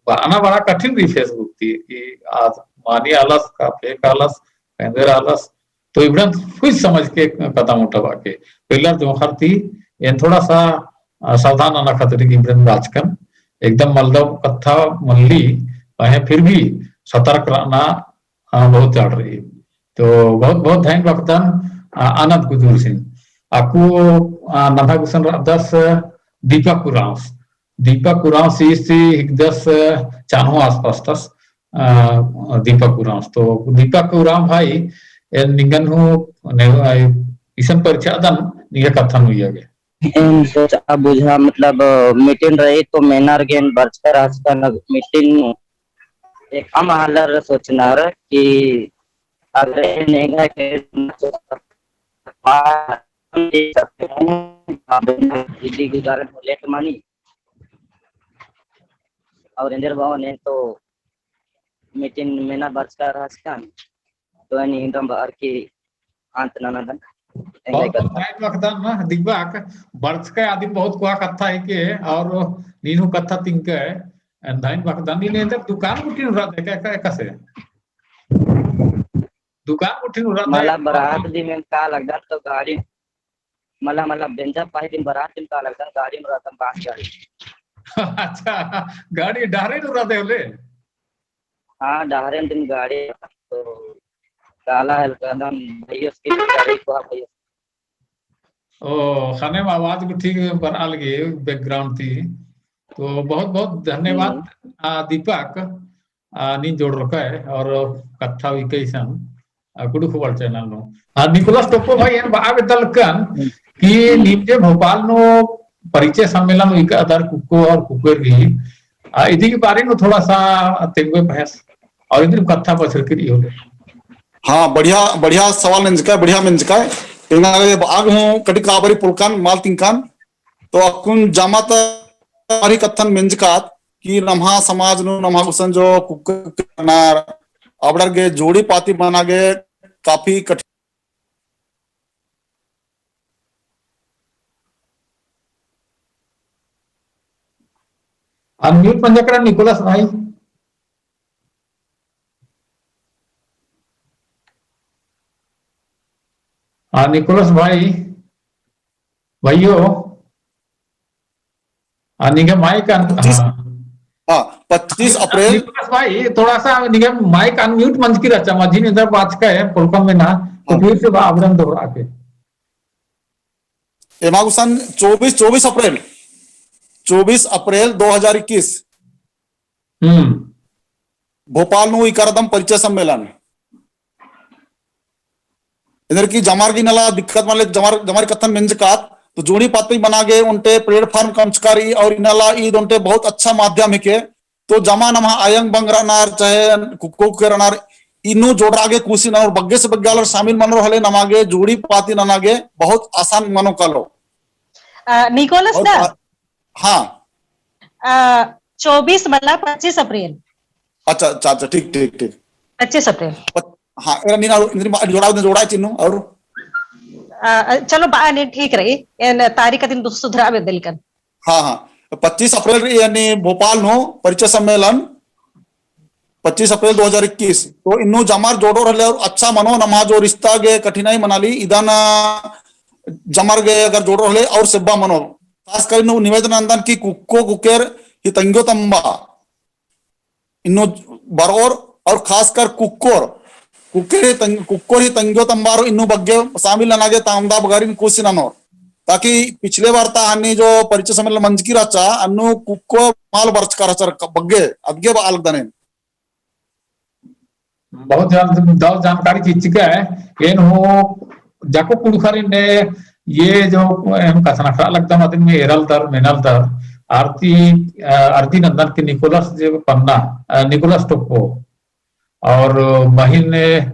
बअना बड़ा कठिन रई Facebook ती कि आद मानी आलस का fake आलस, एन्देर आलस। तो इबड़न सोच समझ के कदम उठाबआ के, पेल्लर जोंख़र ती एन थोड़ा सा, अ, सावधान नना खतरी की इबड़न बाचकन, एकदम मलदव कत्था मल्ली, पहें फिर भी सतर्क रअना, अ, बहुत जरूरी रई। तो बहुत बहुत धैन बअदन, अ, आनंद कुजूरसिन। अक्कु, अ, नम्है गुसन रअदस दीपक उराँवस। दीपक उराँवस ईस ती हिकदस, अ, चान्हो आसपास तस, अ, दीपक उराँवस। तो दीपक उराँव भाई, एन निंगन हूँ ने, अ, इसन परिचय अदन निंग्है कत्थन उइया गे। एन सोचा बुझा, मतलब, अ, meeting रई तो मेनर गे एन बरचकर रहचकन, meeting नू एकअम आलर सोचनर कि अगर एन एंगा के इदी गुजारन हो late मनी और एन्देर बओन एन तो meeting मेना बरचका रहचकन, तो एन इन्द्रम बअर की अंत ननादन। एंग्है बहुत कत्था। धैन बअदन ना, दिगबाक, बरचका आदिम बहुत कोहा कत्था हेके, और नीन हूँ कत्था तिंकय, एन धैन बअदन, नीन एन्देर दुकान गुट्ठी नू रअदय का, का, एकासे? दुकान गुट्ठी नू रअदय? मला बरात दिम एन का लगदन तो गाड़ी मला, मला बेंजा पाही दिन बरात दिन का लगदन गाड़ी नू रअदन, बस गाड़ी। अच्छा, गाड़ी डहरे नू रअदय होले? हाँ, डहरे दिन गाड़ी तो काला है, एकदम भैया उसकी गाड़ी को, हाँ भैया। ओ, ख़ने आवाज गुट्ठी बरआ लगी background ती। तो बहुत बहुत धन्यवाद, हम्म। आ, दीपक, आ, नीन जोड़रकय और कत्था उइकय इसन, आ, कुँड़ुख़ World channel नू। आ, निकोलस टोप्पो भाई, एन बआ बेद्दलकन हम्म। कि हम्म। नीम जे भोपाल नू परिचय सम्मेलन उइकदर कुक्को और कुकोर गही, आ, इदी के बारे नू थोड़ा सा तेंगोय पहेंस। और इदिन कत्था बछरकी रई होले। हाँ, बढ़िया, बढ़िया सवाल मेंजकय, बढ़िया मेंजकय। एंगा गे बआ गे हूँ कटिक काबरी पोलकन, मल तिंकन। तो अक्कुन जमा ता बारी कत्थन मेंजकात कि नम्हा समाज नू, नम्हा गुसन जो कुक्कोर रअनर, अबड़र गे जोड़ी पाती मना गे काफी कठिन। Unmute मंजा केरा निकोलस भाई। हाँ, निकोलस भाई, भाइयो, हाँ, निंग्है mic अन-, पच्चीस, हाँ। हाँ, पच्चीस अप्रैल। निकोलस भाई, थोड़ा सा निंग्है mic unmute मंजकी रहचा, मझी नू एन्देर बाचकय, पोलकम मेना, तो हाँ। फिर से बआ, अबड़न दोहरा के। एमा गुसन चौबीस, चौबीस अप्रैल, चौबीस अप्रैल दो हज़ार इक्कीस। हम्म। भोपाल नू उइकरदम परिचय सम्मेलन। एन्देर कि जमार गे इन्नेला दिक्कत मल्ले, जमार, जमार कत्थन मेंजकात, तो जोड़ी पाती मना गे ओन्टे platform कमचका रई और इन्नेला ईद ओन्टे बहुत अच्छा माध्यम हिके। तो जमा नम्हा अयंग बंग रअनर, चाहे कुक्को कुकोर रअनर, इन्नु जोड़रआ गे कोसिस ननोर, बग्गे से बग्गे आलर शामिल मनोर होले नमा गे जोड़ी पाती नना गे बहुत आसान मनो कालो। अ, निकोलस और दा? आ-, हाँ। अ, चौबीस मला पच्चीस अप्रैल। अच्छा, अच्छा, अच्छा, ठीक, ठीक, ठीक। पच्चीस अप्रैल। पच-, हाँ, एरा नीन और, नीन बा-, जोड़ा, जोड़ा चिन्नु और? अ, चलो, बा-, नहीं, ठीक रई। एन तारीख दिन दु-, सुधरआ बेद्दलकन। हाँ, हाँ। पच्चीस अप्रैल रई, यानी भोपाल नू परिचय सम्मेलन, पच्चीस अप्रैल दो हज़ार इक्कीस। तो इन्नु जमार जोड़ोर होले और अच्छा मनो, नम्हा जो रिश्ता गे कठिनाई मनाली, इदन जमार गे अगर जोड़ोर होले और सेब्बा मनो। खास कर इन्नु निवेदन नन्दन कि कुक्को कुकोर ही तंग्यो तम्बा इन्नु बरओर और खासकर कुक्कोर, कुक्कोर ही तंग-, कुक्कोर ही तंग्यो तम्बारो इन्नु बग्गे शामिल नना गे तामदा बगारिन कोसिस ननोर। ताकि पिछले बार ता अन्ने जो परिचय सम्मेलन मंजकी रहचा, अन्नु कुक्कोर मल बरचका रहचा बग्गे, अदगे बआ लगदन एन। बहुत जान-, दव जानकारी चिच्चकय। एन हूँ जाको कुँड़ुख़रिन ने ये जो एम कछनखरआ लगदम अदिन में एरलदर, मेनलदर, आरती, अ, आरती नन्दन कि निकोलस जे पन्ना, अ, निकोलस टोप्पो, और बहिन ने, अ,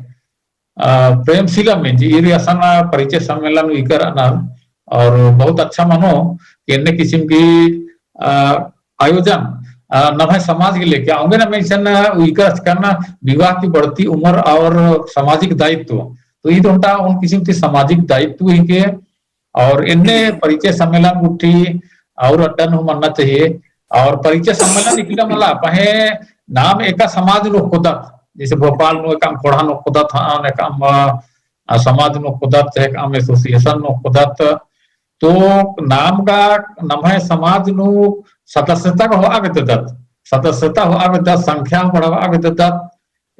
प्रेमशीला मेंजी, ईर असन परिचय सम्मेलन उइकर रअनर, और बहुत अच्छा मनो कि एन्ने किसिम की, अ, आयोजन, अ, नम्है समाज के लेके, औंगे ना mention उइकर रहचकन विवाह की बढ़ती उम्र और सामाजिक दायित्व। तो ईद ओन्टा ओन किसिम ती सामाजिक दायित्व हिके, और एन्ने परिचय सम्मेलन गुट्ठी और अड्डा नू मन्ना चाहिए। और परिचय सम्मेलन इकला मला, पहें नाम एका समाज नू ओक्कोदत, जैसे भोपाल नू एकअम ख़ोंड़हा नू ओक्कोदत, हाँ, एकअम, अ, समाज नू ओक्कोदत, चाहे एकअम association नू ओक्कोदत, तो नाम गा नम्है समाज नू सदस्यता गा होआ बेद्ददत, सदस्यता होआ बेद्ददत, संख्या बढ़ाबआ बेद्ददत,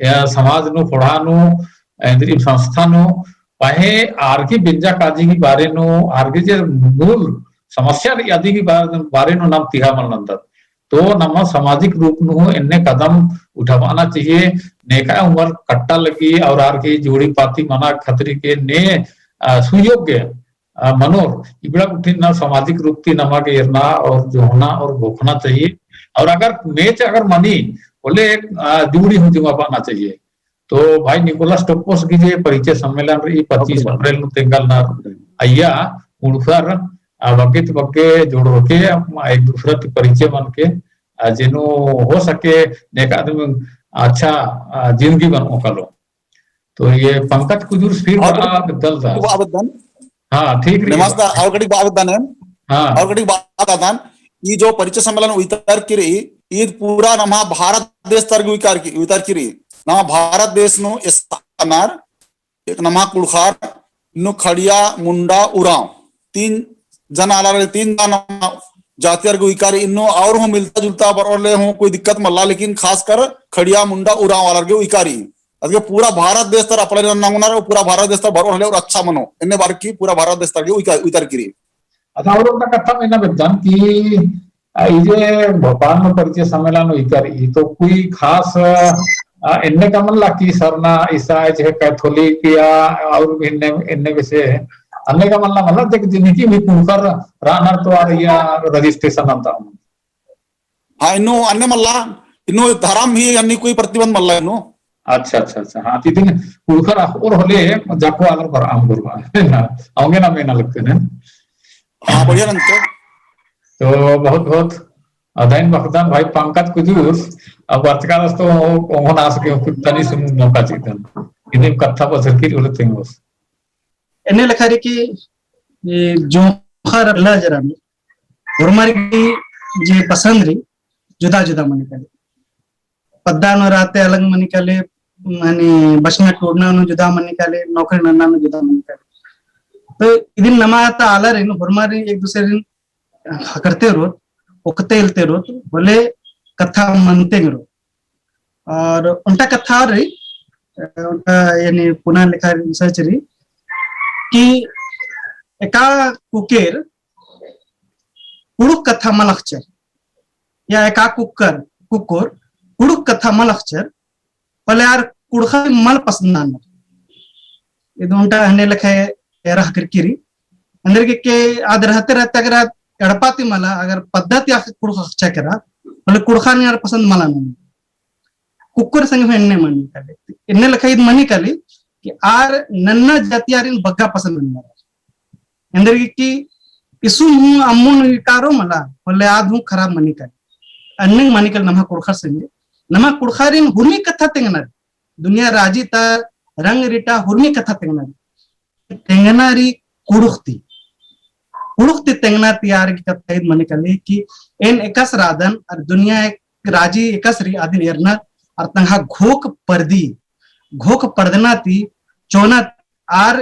या समाज नू, ख़ोंड़हा नू, एन्देर संस्था नू, पहें आर गही बेंजा काजी गही बारे नू, आर गही जे मूल समस्या रई अदी गही बारे, बारे नू नाम तिहा मल नन्दत। तो नम्है सामाजिक रूप नू एन्ने कदम उठाबअना चाहिए, नेका उमर कट्टा लगी और आर गही जोड़ी पाती मना खतरी के ने, अ, सुयोग्य अ, मनोर, इबड़ा गुट्ठिन ना सामाजिक रूप ती नमा गे एरना और जोहना और घोखना चाहिए। और अगर match अगर मनी, होले एक, अ, जोड़ी हूँ जुमाबअना चाहिए। तो भाई निकोलस टोप्पोस गही जे परिचय सम्मेलन रई पच्चीस अप्रैल नू तेंगालनर अइय्या, उड़खर, अ, बग्गे ती बग्गे जोड़रके, अ, एक दूसरा ती परिचय मनके, अ, जेनु हो सके, नेका आदमी अच्छा, अ, जिंदगी बनओ कालो। तो ये पंकज कुजूर फिर और बड़ा कटिक बआ बेद्दन। हाँ, ठीक रई। नमस्कार, और कटिक बआ बेद्दन। हाँ। और कटिक बआ बेद्दन, ई जो परिचय सम्मेलन उइतारकी रई, ईद पूरा नम्हा भारत देश तर गे उइतारकी, उइतारकी रई। नम्हा भारत देश नू एसआनार, एक नम्हा कुँड़ुख़र, इन्नु खड़िया, मुंडा, उराँव, तीन जन आलर, तीन जन जातियर गे उइका रई इन्नु, और हूँ मिलता जुलता बरओर ले हूँ कोई दिक्कत मल्ला, लेकिन खासकर खड़िया, मुंडा, उराँव आलर गे उइका रई। अदगे पूरा भारत देश तर अपना नन्ना ओंगनर, पूरा भारत देश तर बरओर ले और अच्छा मनो। एन्ने बअर की पूरा भारत देश तर गे उइका, उइतर की रई। अच्छा, और ओन्टा कत्था मेना बेद्दन कि, आ, ई जे भोपाल में परिचय सम्मेलन उइका रई, ई तो कोई खास, आ, एन्ने का मल्ला कि सरना, ईसाई, चाहे कैथोलिक या और भी एन्ने, एन्ने विषय है। अन्ने का मल्ला, मल्ला देख जिनकी भी कुँड़ुख़र रअनर तो आर या registration नन्ता। हाँ, इन्नु अन्ने मल्ला, इन्नु धरम ही अन्ने कोई प्रतिबंध मल्ला इन्नु। अच्छा, अच्छा, अच्छा। हाँ, ती दिन कुँड़ुख़र अख़ओर होले, जाको आलर बरआ अम्बुर बा। अवंगे ना मेना लगते हैं। हाँ, बढ़िया नन्ते। तो बहुत, बहुत अदइन बखदन भाई पंकज कुजूर, अब बरचका रअस तो ओंगोन आस गे कुछ तनी सुन मौका चिअदन। इन्ने कत्था बछरकी रई होले तेंगोस। एन्ने लेखा रई कि ये जोंख़र लजरा में होरमर गे जे पसंद रई, जुदा जुदा मनी काली। पद्दा नू रहते अलग मनी काली, माने बचना टूड़ना नू जुदा मनी काली, नौकरी नन्ना नू जुदा मनी काली। तो इदिन नमा ता आलारिन, होरमारिन एक दूसरेन ख़क्खरते रओत, ओक्कते इलते रओत, होले कत्था मनते रओत। और ओन्टा कत्था रई, अ, ओन्टा यानी पुना लेखा research रई कि एका कुकेर कुँड़ुख़ कत्था मल अख़चर, या एका कुकर, कुकोर कुँड़ुख़ कत्था मल अख़चर, होले आर कुँड़ुख़र मल पसंद ननर। इद ओन्टा एन्ने लेखा एरा ख़क्खरकी रई। एन्देरगे कि आद रहते रहते अगर आद एड़पा ती मला, अगर पद्दा ती आद कुँड़ुख़ अख़चा केरा, होले कुँड़ुख़ारिन आर पसंद मला ननर। कुकोर संगे हूँ एन्ने मनी काली। एन्ने लेखा इद मनी काली कि आर नन्ना जातियारिन बग्गे पसंद ननर। एन्देरगे कि इसु हूँ अम्मुन इकारो मला, होले आद हूँ खराब मनी काली। अन्ने मनी काली नमा कुँड़ुख़र संगे। नमा कुँड़ुख़ारिन हुरमी कत्था तेंगनर। दुनिया राजी ता रंग रिटा हुरमी कत्था तेंगनर। तेंगना रई कुँड़ुख़ ती। कुँड़ुख़ ती तेंगना ती आर गे कत्था इद मनी काली कि एन एकासे रअदन, और दुनिया एक राजी एकासे रई अदिन एरना, और तंगआ घोख परदी, घोख परदना ती चोना आर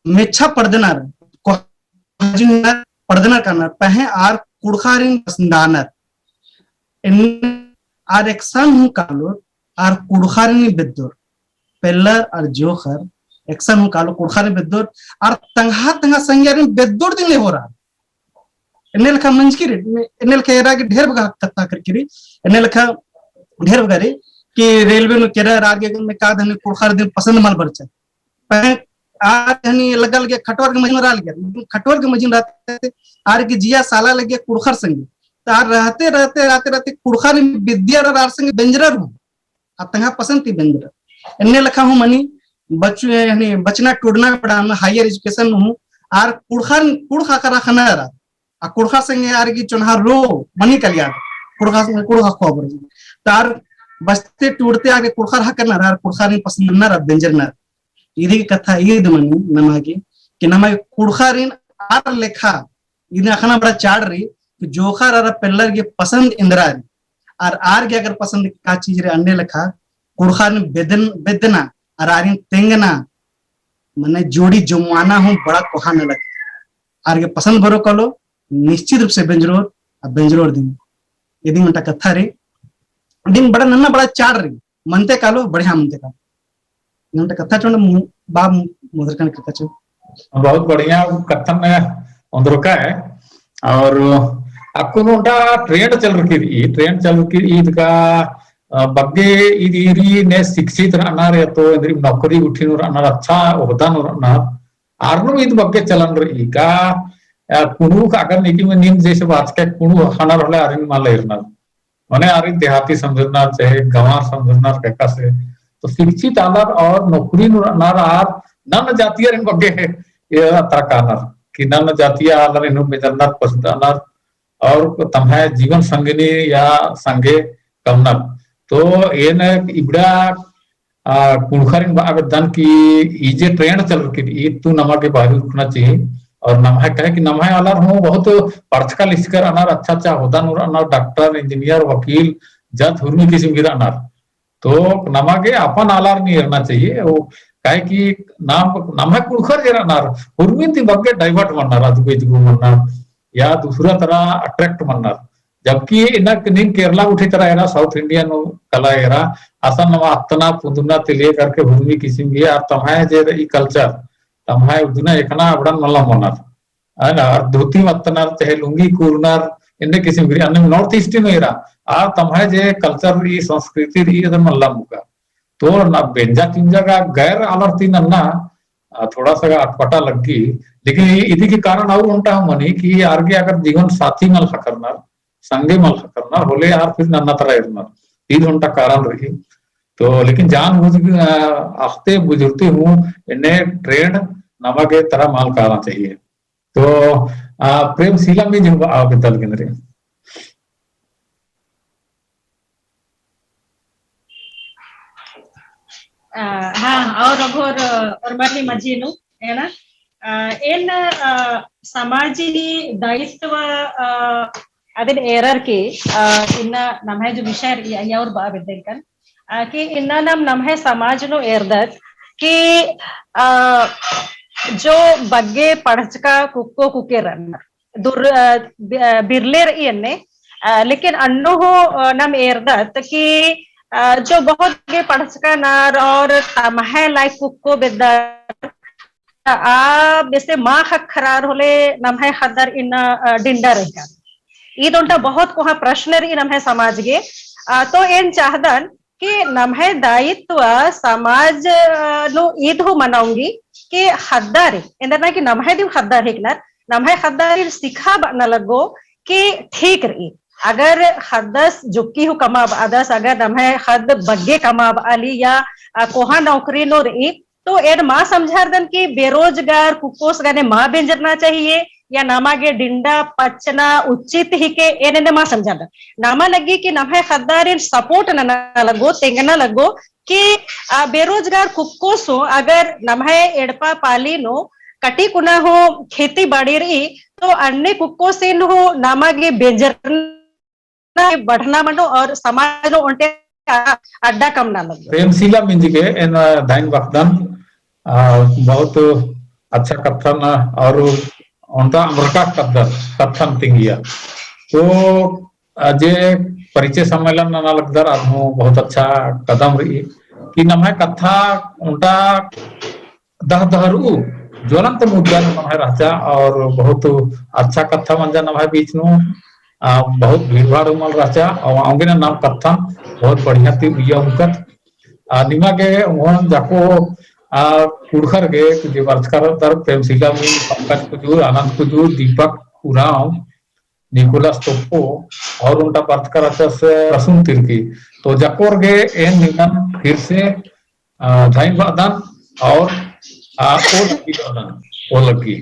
मेच्छा परदनर, कोहा जिन परदनर कानर, पहें आर कुँड़ुख़ारिन पसंद ननर। एन्ने आर एकसन हूँ कालोर, आर कुँड़ुख़ारिन बेद्दोर, पेल्लर और जोंख़र, एकसन हूँ कालोर कुँड़ुख़ारिन बेद्दोर, आर तंगआ तंगआ संगियारिन बेद्दोर दिम ले होरर। एन्ने लेखा मंजकी रई, एन्ने लेखा एरा गे ढेर बग्गे कत्था ख़क्खरकी रई, एन्ने लेखा ढेर बग्गे रई कि रेलवे नू केरा आर गे में का धनी कुँड़ुख़र दिम पसंद मल बरचा। पहें आर हनी लग्गा लगिया खटवर के मझी नू रआ लगिया, लेकिन खटवर के मझी नू रहते आर गे जिया साला लगिया कुँड़ुख़र संगे। तो आर रहते, रहते, रहते, रहते कुँड़ुख़र में बेद्दियर आर संगे बेंजरर हूँ। आ तंगआ पसंद ती बेंजरर। एन्ने लेखा हूँ मनी बच-, हनी बचना टूड़ना पड़ा में higher education हूँ आर कुँड़ुख़र, कुँड़ुख़ अख़ना रअर। आ कुँड़ुख़र संगे आर गे चोन्हा रो मनी काली आर, कुँड़ुख़र संगे कुँड़ुख़ अख़आ बरओ। तो आर बचते टूड़ते आर गे कुँड़ुख़र अख़नर, आर कुँड़ुख़ारिन पसंद ननर, बेंजरनर। इदी कत्था इद मनी नमा गे कि नमा गे कुँड़ुख़ारिन आर लेखा इद अख़ना बड़ा चाड़ रई कि जोंख़र और पेल्लर गे पसंद एन्दरा रई, और आर गे अगर पसंद का चीज रई अन्ने लेखा कुँड़ुख़ारिन बेदन, बेदना और आरिन तेंगना, मने जोड़ी जमवाना हूँ बड़ा कोहा नलख। आर गे पसंद बरओ कालो, निश्चित रूप से बेंजरोर, आ बेंजरोर दिम। इदी ओन्टा कत्था रई, दिम बड़ा नन्ना बड़ा चाड़ रई, मनते कालो, बढ़िया मनते कालो। ओन्टा कत्था चोंड मु-, बा मु-, मुद्रकन कत्था चो। बहुत बढ़िया कत्थन ओन्दरका है। और अक्कुन ओन्टा trend चलरकी रई, trend चलरकी रई, इदका, अ, बग्गे इद ईरी ने शिक्षित रअनर या तो इन्द्रिम नौकरी गुट्ठी नू रअनर, अच्छा ओहदा नू रअनर, आर नू ईद बग्गे चलन रई का, अ, कुँड़ुख़ अगर नीकिम नीम जैसे बाचका कुँड़ुख़ अख़नर होले आरिन मल एरनर। मने आरिन देहाती समझरनर, चाहे गंवार समझरनर, एकासे। तो शिक्षित आलर और नौकरी नू रअनर आर नन्ना जातियारिन बग्गे ये अतरा कानर, कि नन्ना जातिया आलर इन्नु बेंजरनर, पसंद रअनर, और तम्है जीवन संगिनी या संगे कमनर। तो एन इबड़ा, आ, कुँड़ुख़ारिन बआ बेद्दन कि ई जे trend चलरकी रई, ईद ती नमा गे बाहरी उरखना चाहिए। और नम्है कहे कि नम्है आलर हूँ बहुत पढ़चका लिखचका रअनर, अच्छा अच्छा ओहदा नू रअनर, doctor, engineer, वकील, जत हुरमी किसिम गही रअनर। तो नमा गे अपन आलारिन एरना चाहिए। वो काहे कि नाम, नम्है कुँड़ुख़र जे रअनर, उर्मिन ती बग्गे divert मन्नर, अदगो इदगो मन्नर, या दूसरा तरह attract मन्नर। जबकि इन्ना नीन केरला गुट्ठी तरा एरा, South Indian कला एरा, असन नमा अत्तना पुन्दना ती ले करके उर्मी किसिम गे, अरा तम्है जे ई culture, तम्है उदना एकना अबड़न मल्ला मन्नर। है ना, अरा धोती मत्तनर, चाहे लुंगी कुरनर, एन्ने किसिम गे रई, अन्ने North East नू एरा, अरा तम्है जे culture रई, संस्कृति रई, अदन मल्ला मुका। तो ना बेंजा चुंजा गा गैर आलर ती नन्ना, आ, थोड़ा सा गा अटपटा लग्गी, लेकिन ई, इदी के कारण और ओन्टा हूँ मनी कि आर गे अगर जीवन साथी मल ख़क्खरनर, संगे मल ख़क्खरनर होले आर फिर नन्ना तरा एरनर। ईद ओन्टा कारण रई। तो लेकिन जानबूझ, आ, अख़ते बुझुरती हूँ एन्ने trend नमा गे तरा मल काला चाहिए। तो, आ, प्रेमशीला मिंज हूँ आ बेद्दल गे नरे। आ, हाँ, और अघोर, और मरली मझी नू, है ना? आ, एन, आ, समाजी दायित्व, आ, अदिन एरर के, आ, इन्ना नम्है जो विषय रई, अइय्या और बआ बेद्दन कन, आ, कि इन्ना नाम नम्है समाज नू एरदत कि, आ, जो बग्गे पढ़चका कुक्को कुक्केर रअनर, दुर-, अ, बि-, अ, बिरले रई एन्ने, अ, लेकिन अन्नु हूँ, अ, नाम एरदत कि, अ, जो बहुत बग्गे पढ़चका नर और तम्है लायक कुक्को बेद्दर, आ बेसे मा ख़क्खरर होले नम्है ख़द्दर इन्ना, अ, डिंडा रई का। ईद ओन्टा बहुत कोहाँ प्रश्न रई नम्है समाज गे। अ, तो एन चाहदन कि नम्है दायित्व समाज, अ, नू ईद हूँ मना ओंगी कि ख़द्दारिन, एन्देरना कि नम्है दिम ख़द्दर हिकनर, नम्है ख़द्दारिन सिखाबअना लग्गो कि ठीक रई। अगर ख़द्दस जुक्की हूँ कमआ बअदस, अगर नम्है ख़द्द बग्गे कमआ बअली या, अ, कोहाँ नौकरी नू रई, तो एन मा समझारदन कि बेरोजगार कुक्कोस गने मा बेंजरना चाहिए, या नमा गे डिंडा पच्चना उचित हिके, एन एन्ने मा समझारदन। नमा लग्गी कि नम्है ख़द्दारिन support नना लग्गो, तेंगना लग्गो कि, आ, बेरोजगार कुक्कोस हूँ अगर नम्है एड़पा पाली नू कटी कुना हूँ खेती बाड़ी रई, तो अन्ने कुक्कोसिन हूँ नमा गे बेंजरना बढ़ना मनो और समाज नू ओन्टे अड्डा कमना लग्गो। प्रेमशीला मिंज गे एन धइन बअदन, आ, बहुत अच्छा कत्थन और ओन्टा अमरका कत्थन, कत्थन तिंगिया। तो, आ, जे परिचय सम्मेलन नना लगदर, अदहूँ बहुत अच्छा कदम रई कि नम्है कत्था ओन्टा दह दहरू ज्वलंत मुद्दा नू नम्है रहचा और बहुत अच्छा कत्था मंजा नम्है बीच नू, आ, बहुत भीड़ भाड़ हूँ मल रहचा और औंगे ना नाम कत्थन बहुत बढ़िया ती उइया उनकत। आ, निमा गे ओन जाको, आ, कुँड़ुख़र गे जे बरचका रअदर प्रेमशीला मिंज, पंकज कुजूर, आनंद कुजूर, दीपक उराँव, निकोलस तोप्पो और ओन्टा बरचका रहचस प्रसून तिर्की। तो जाकोर गे एन निमन फिर से, आ, धइन बअदन और, आ, ओर की बअदन, ओर लग्गी।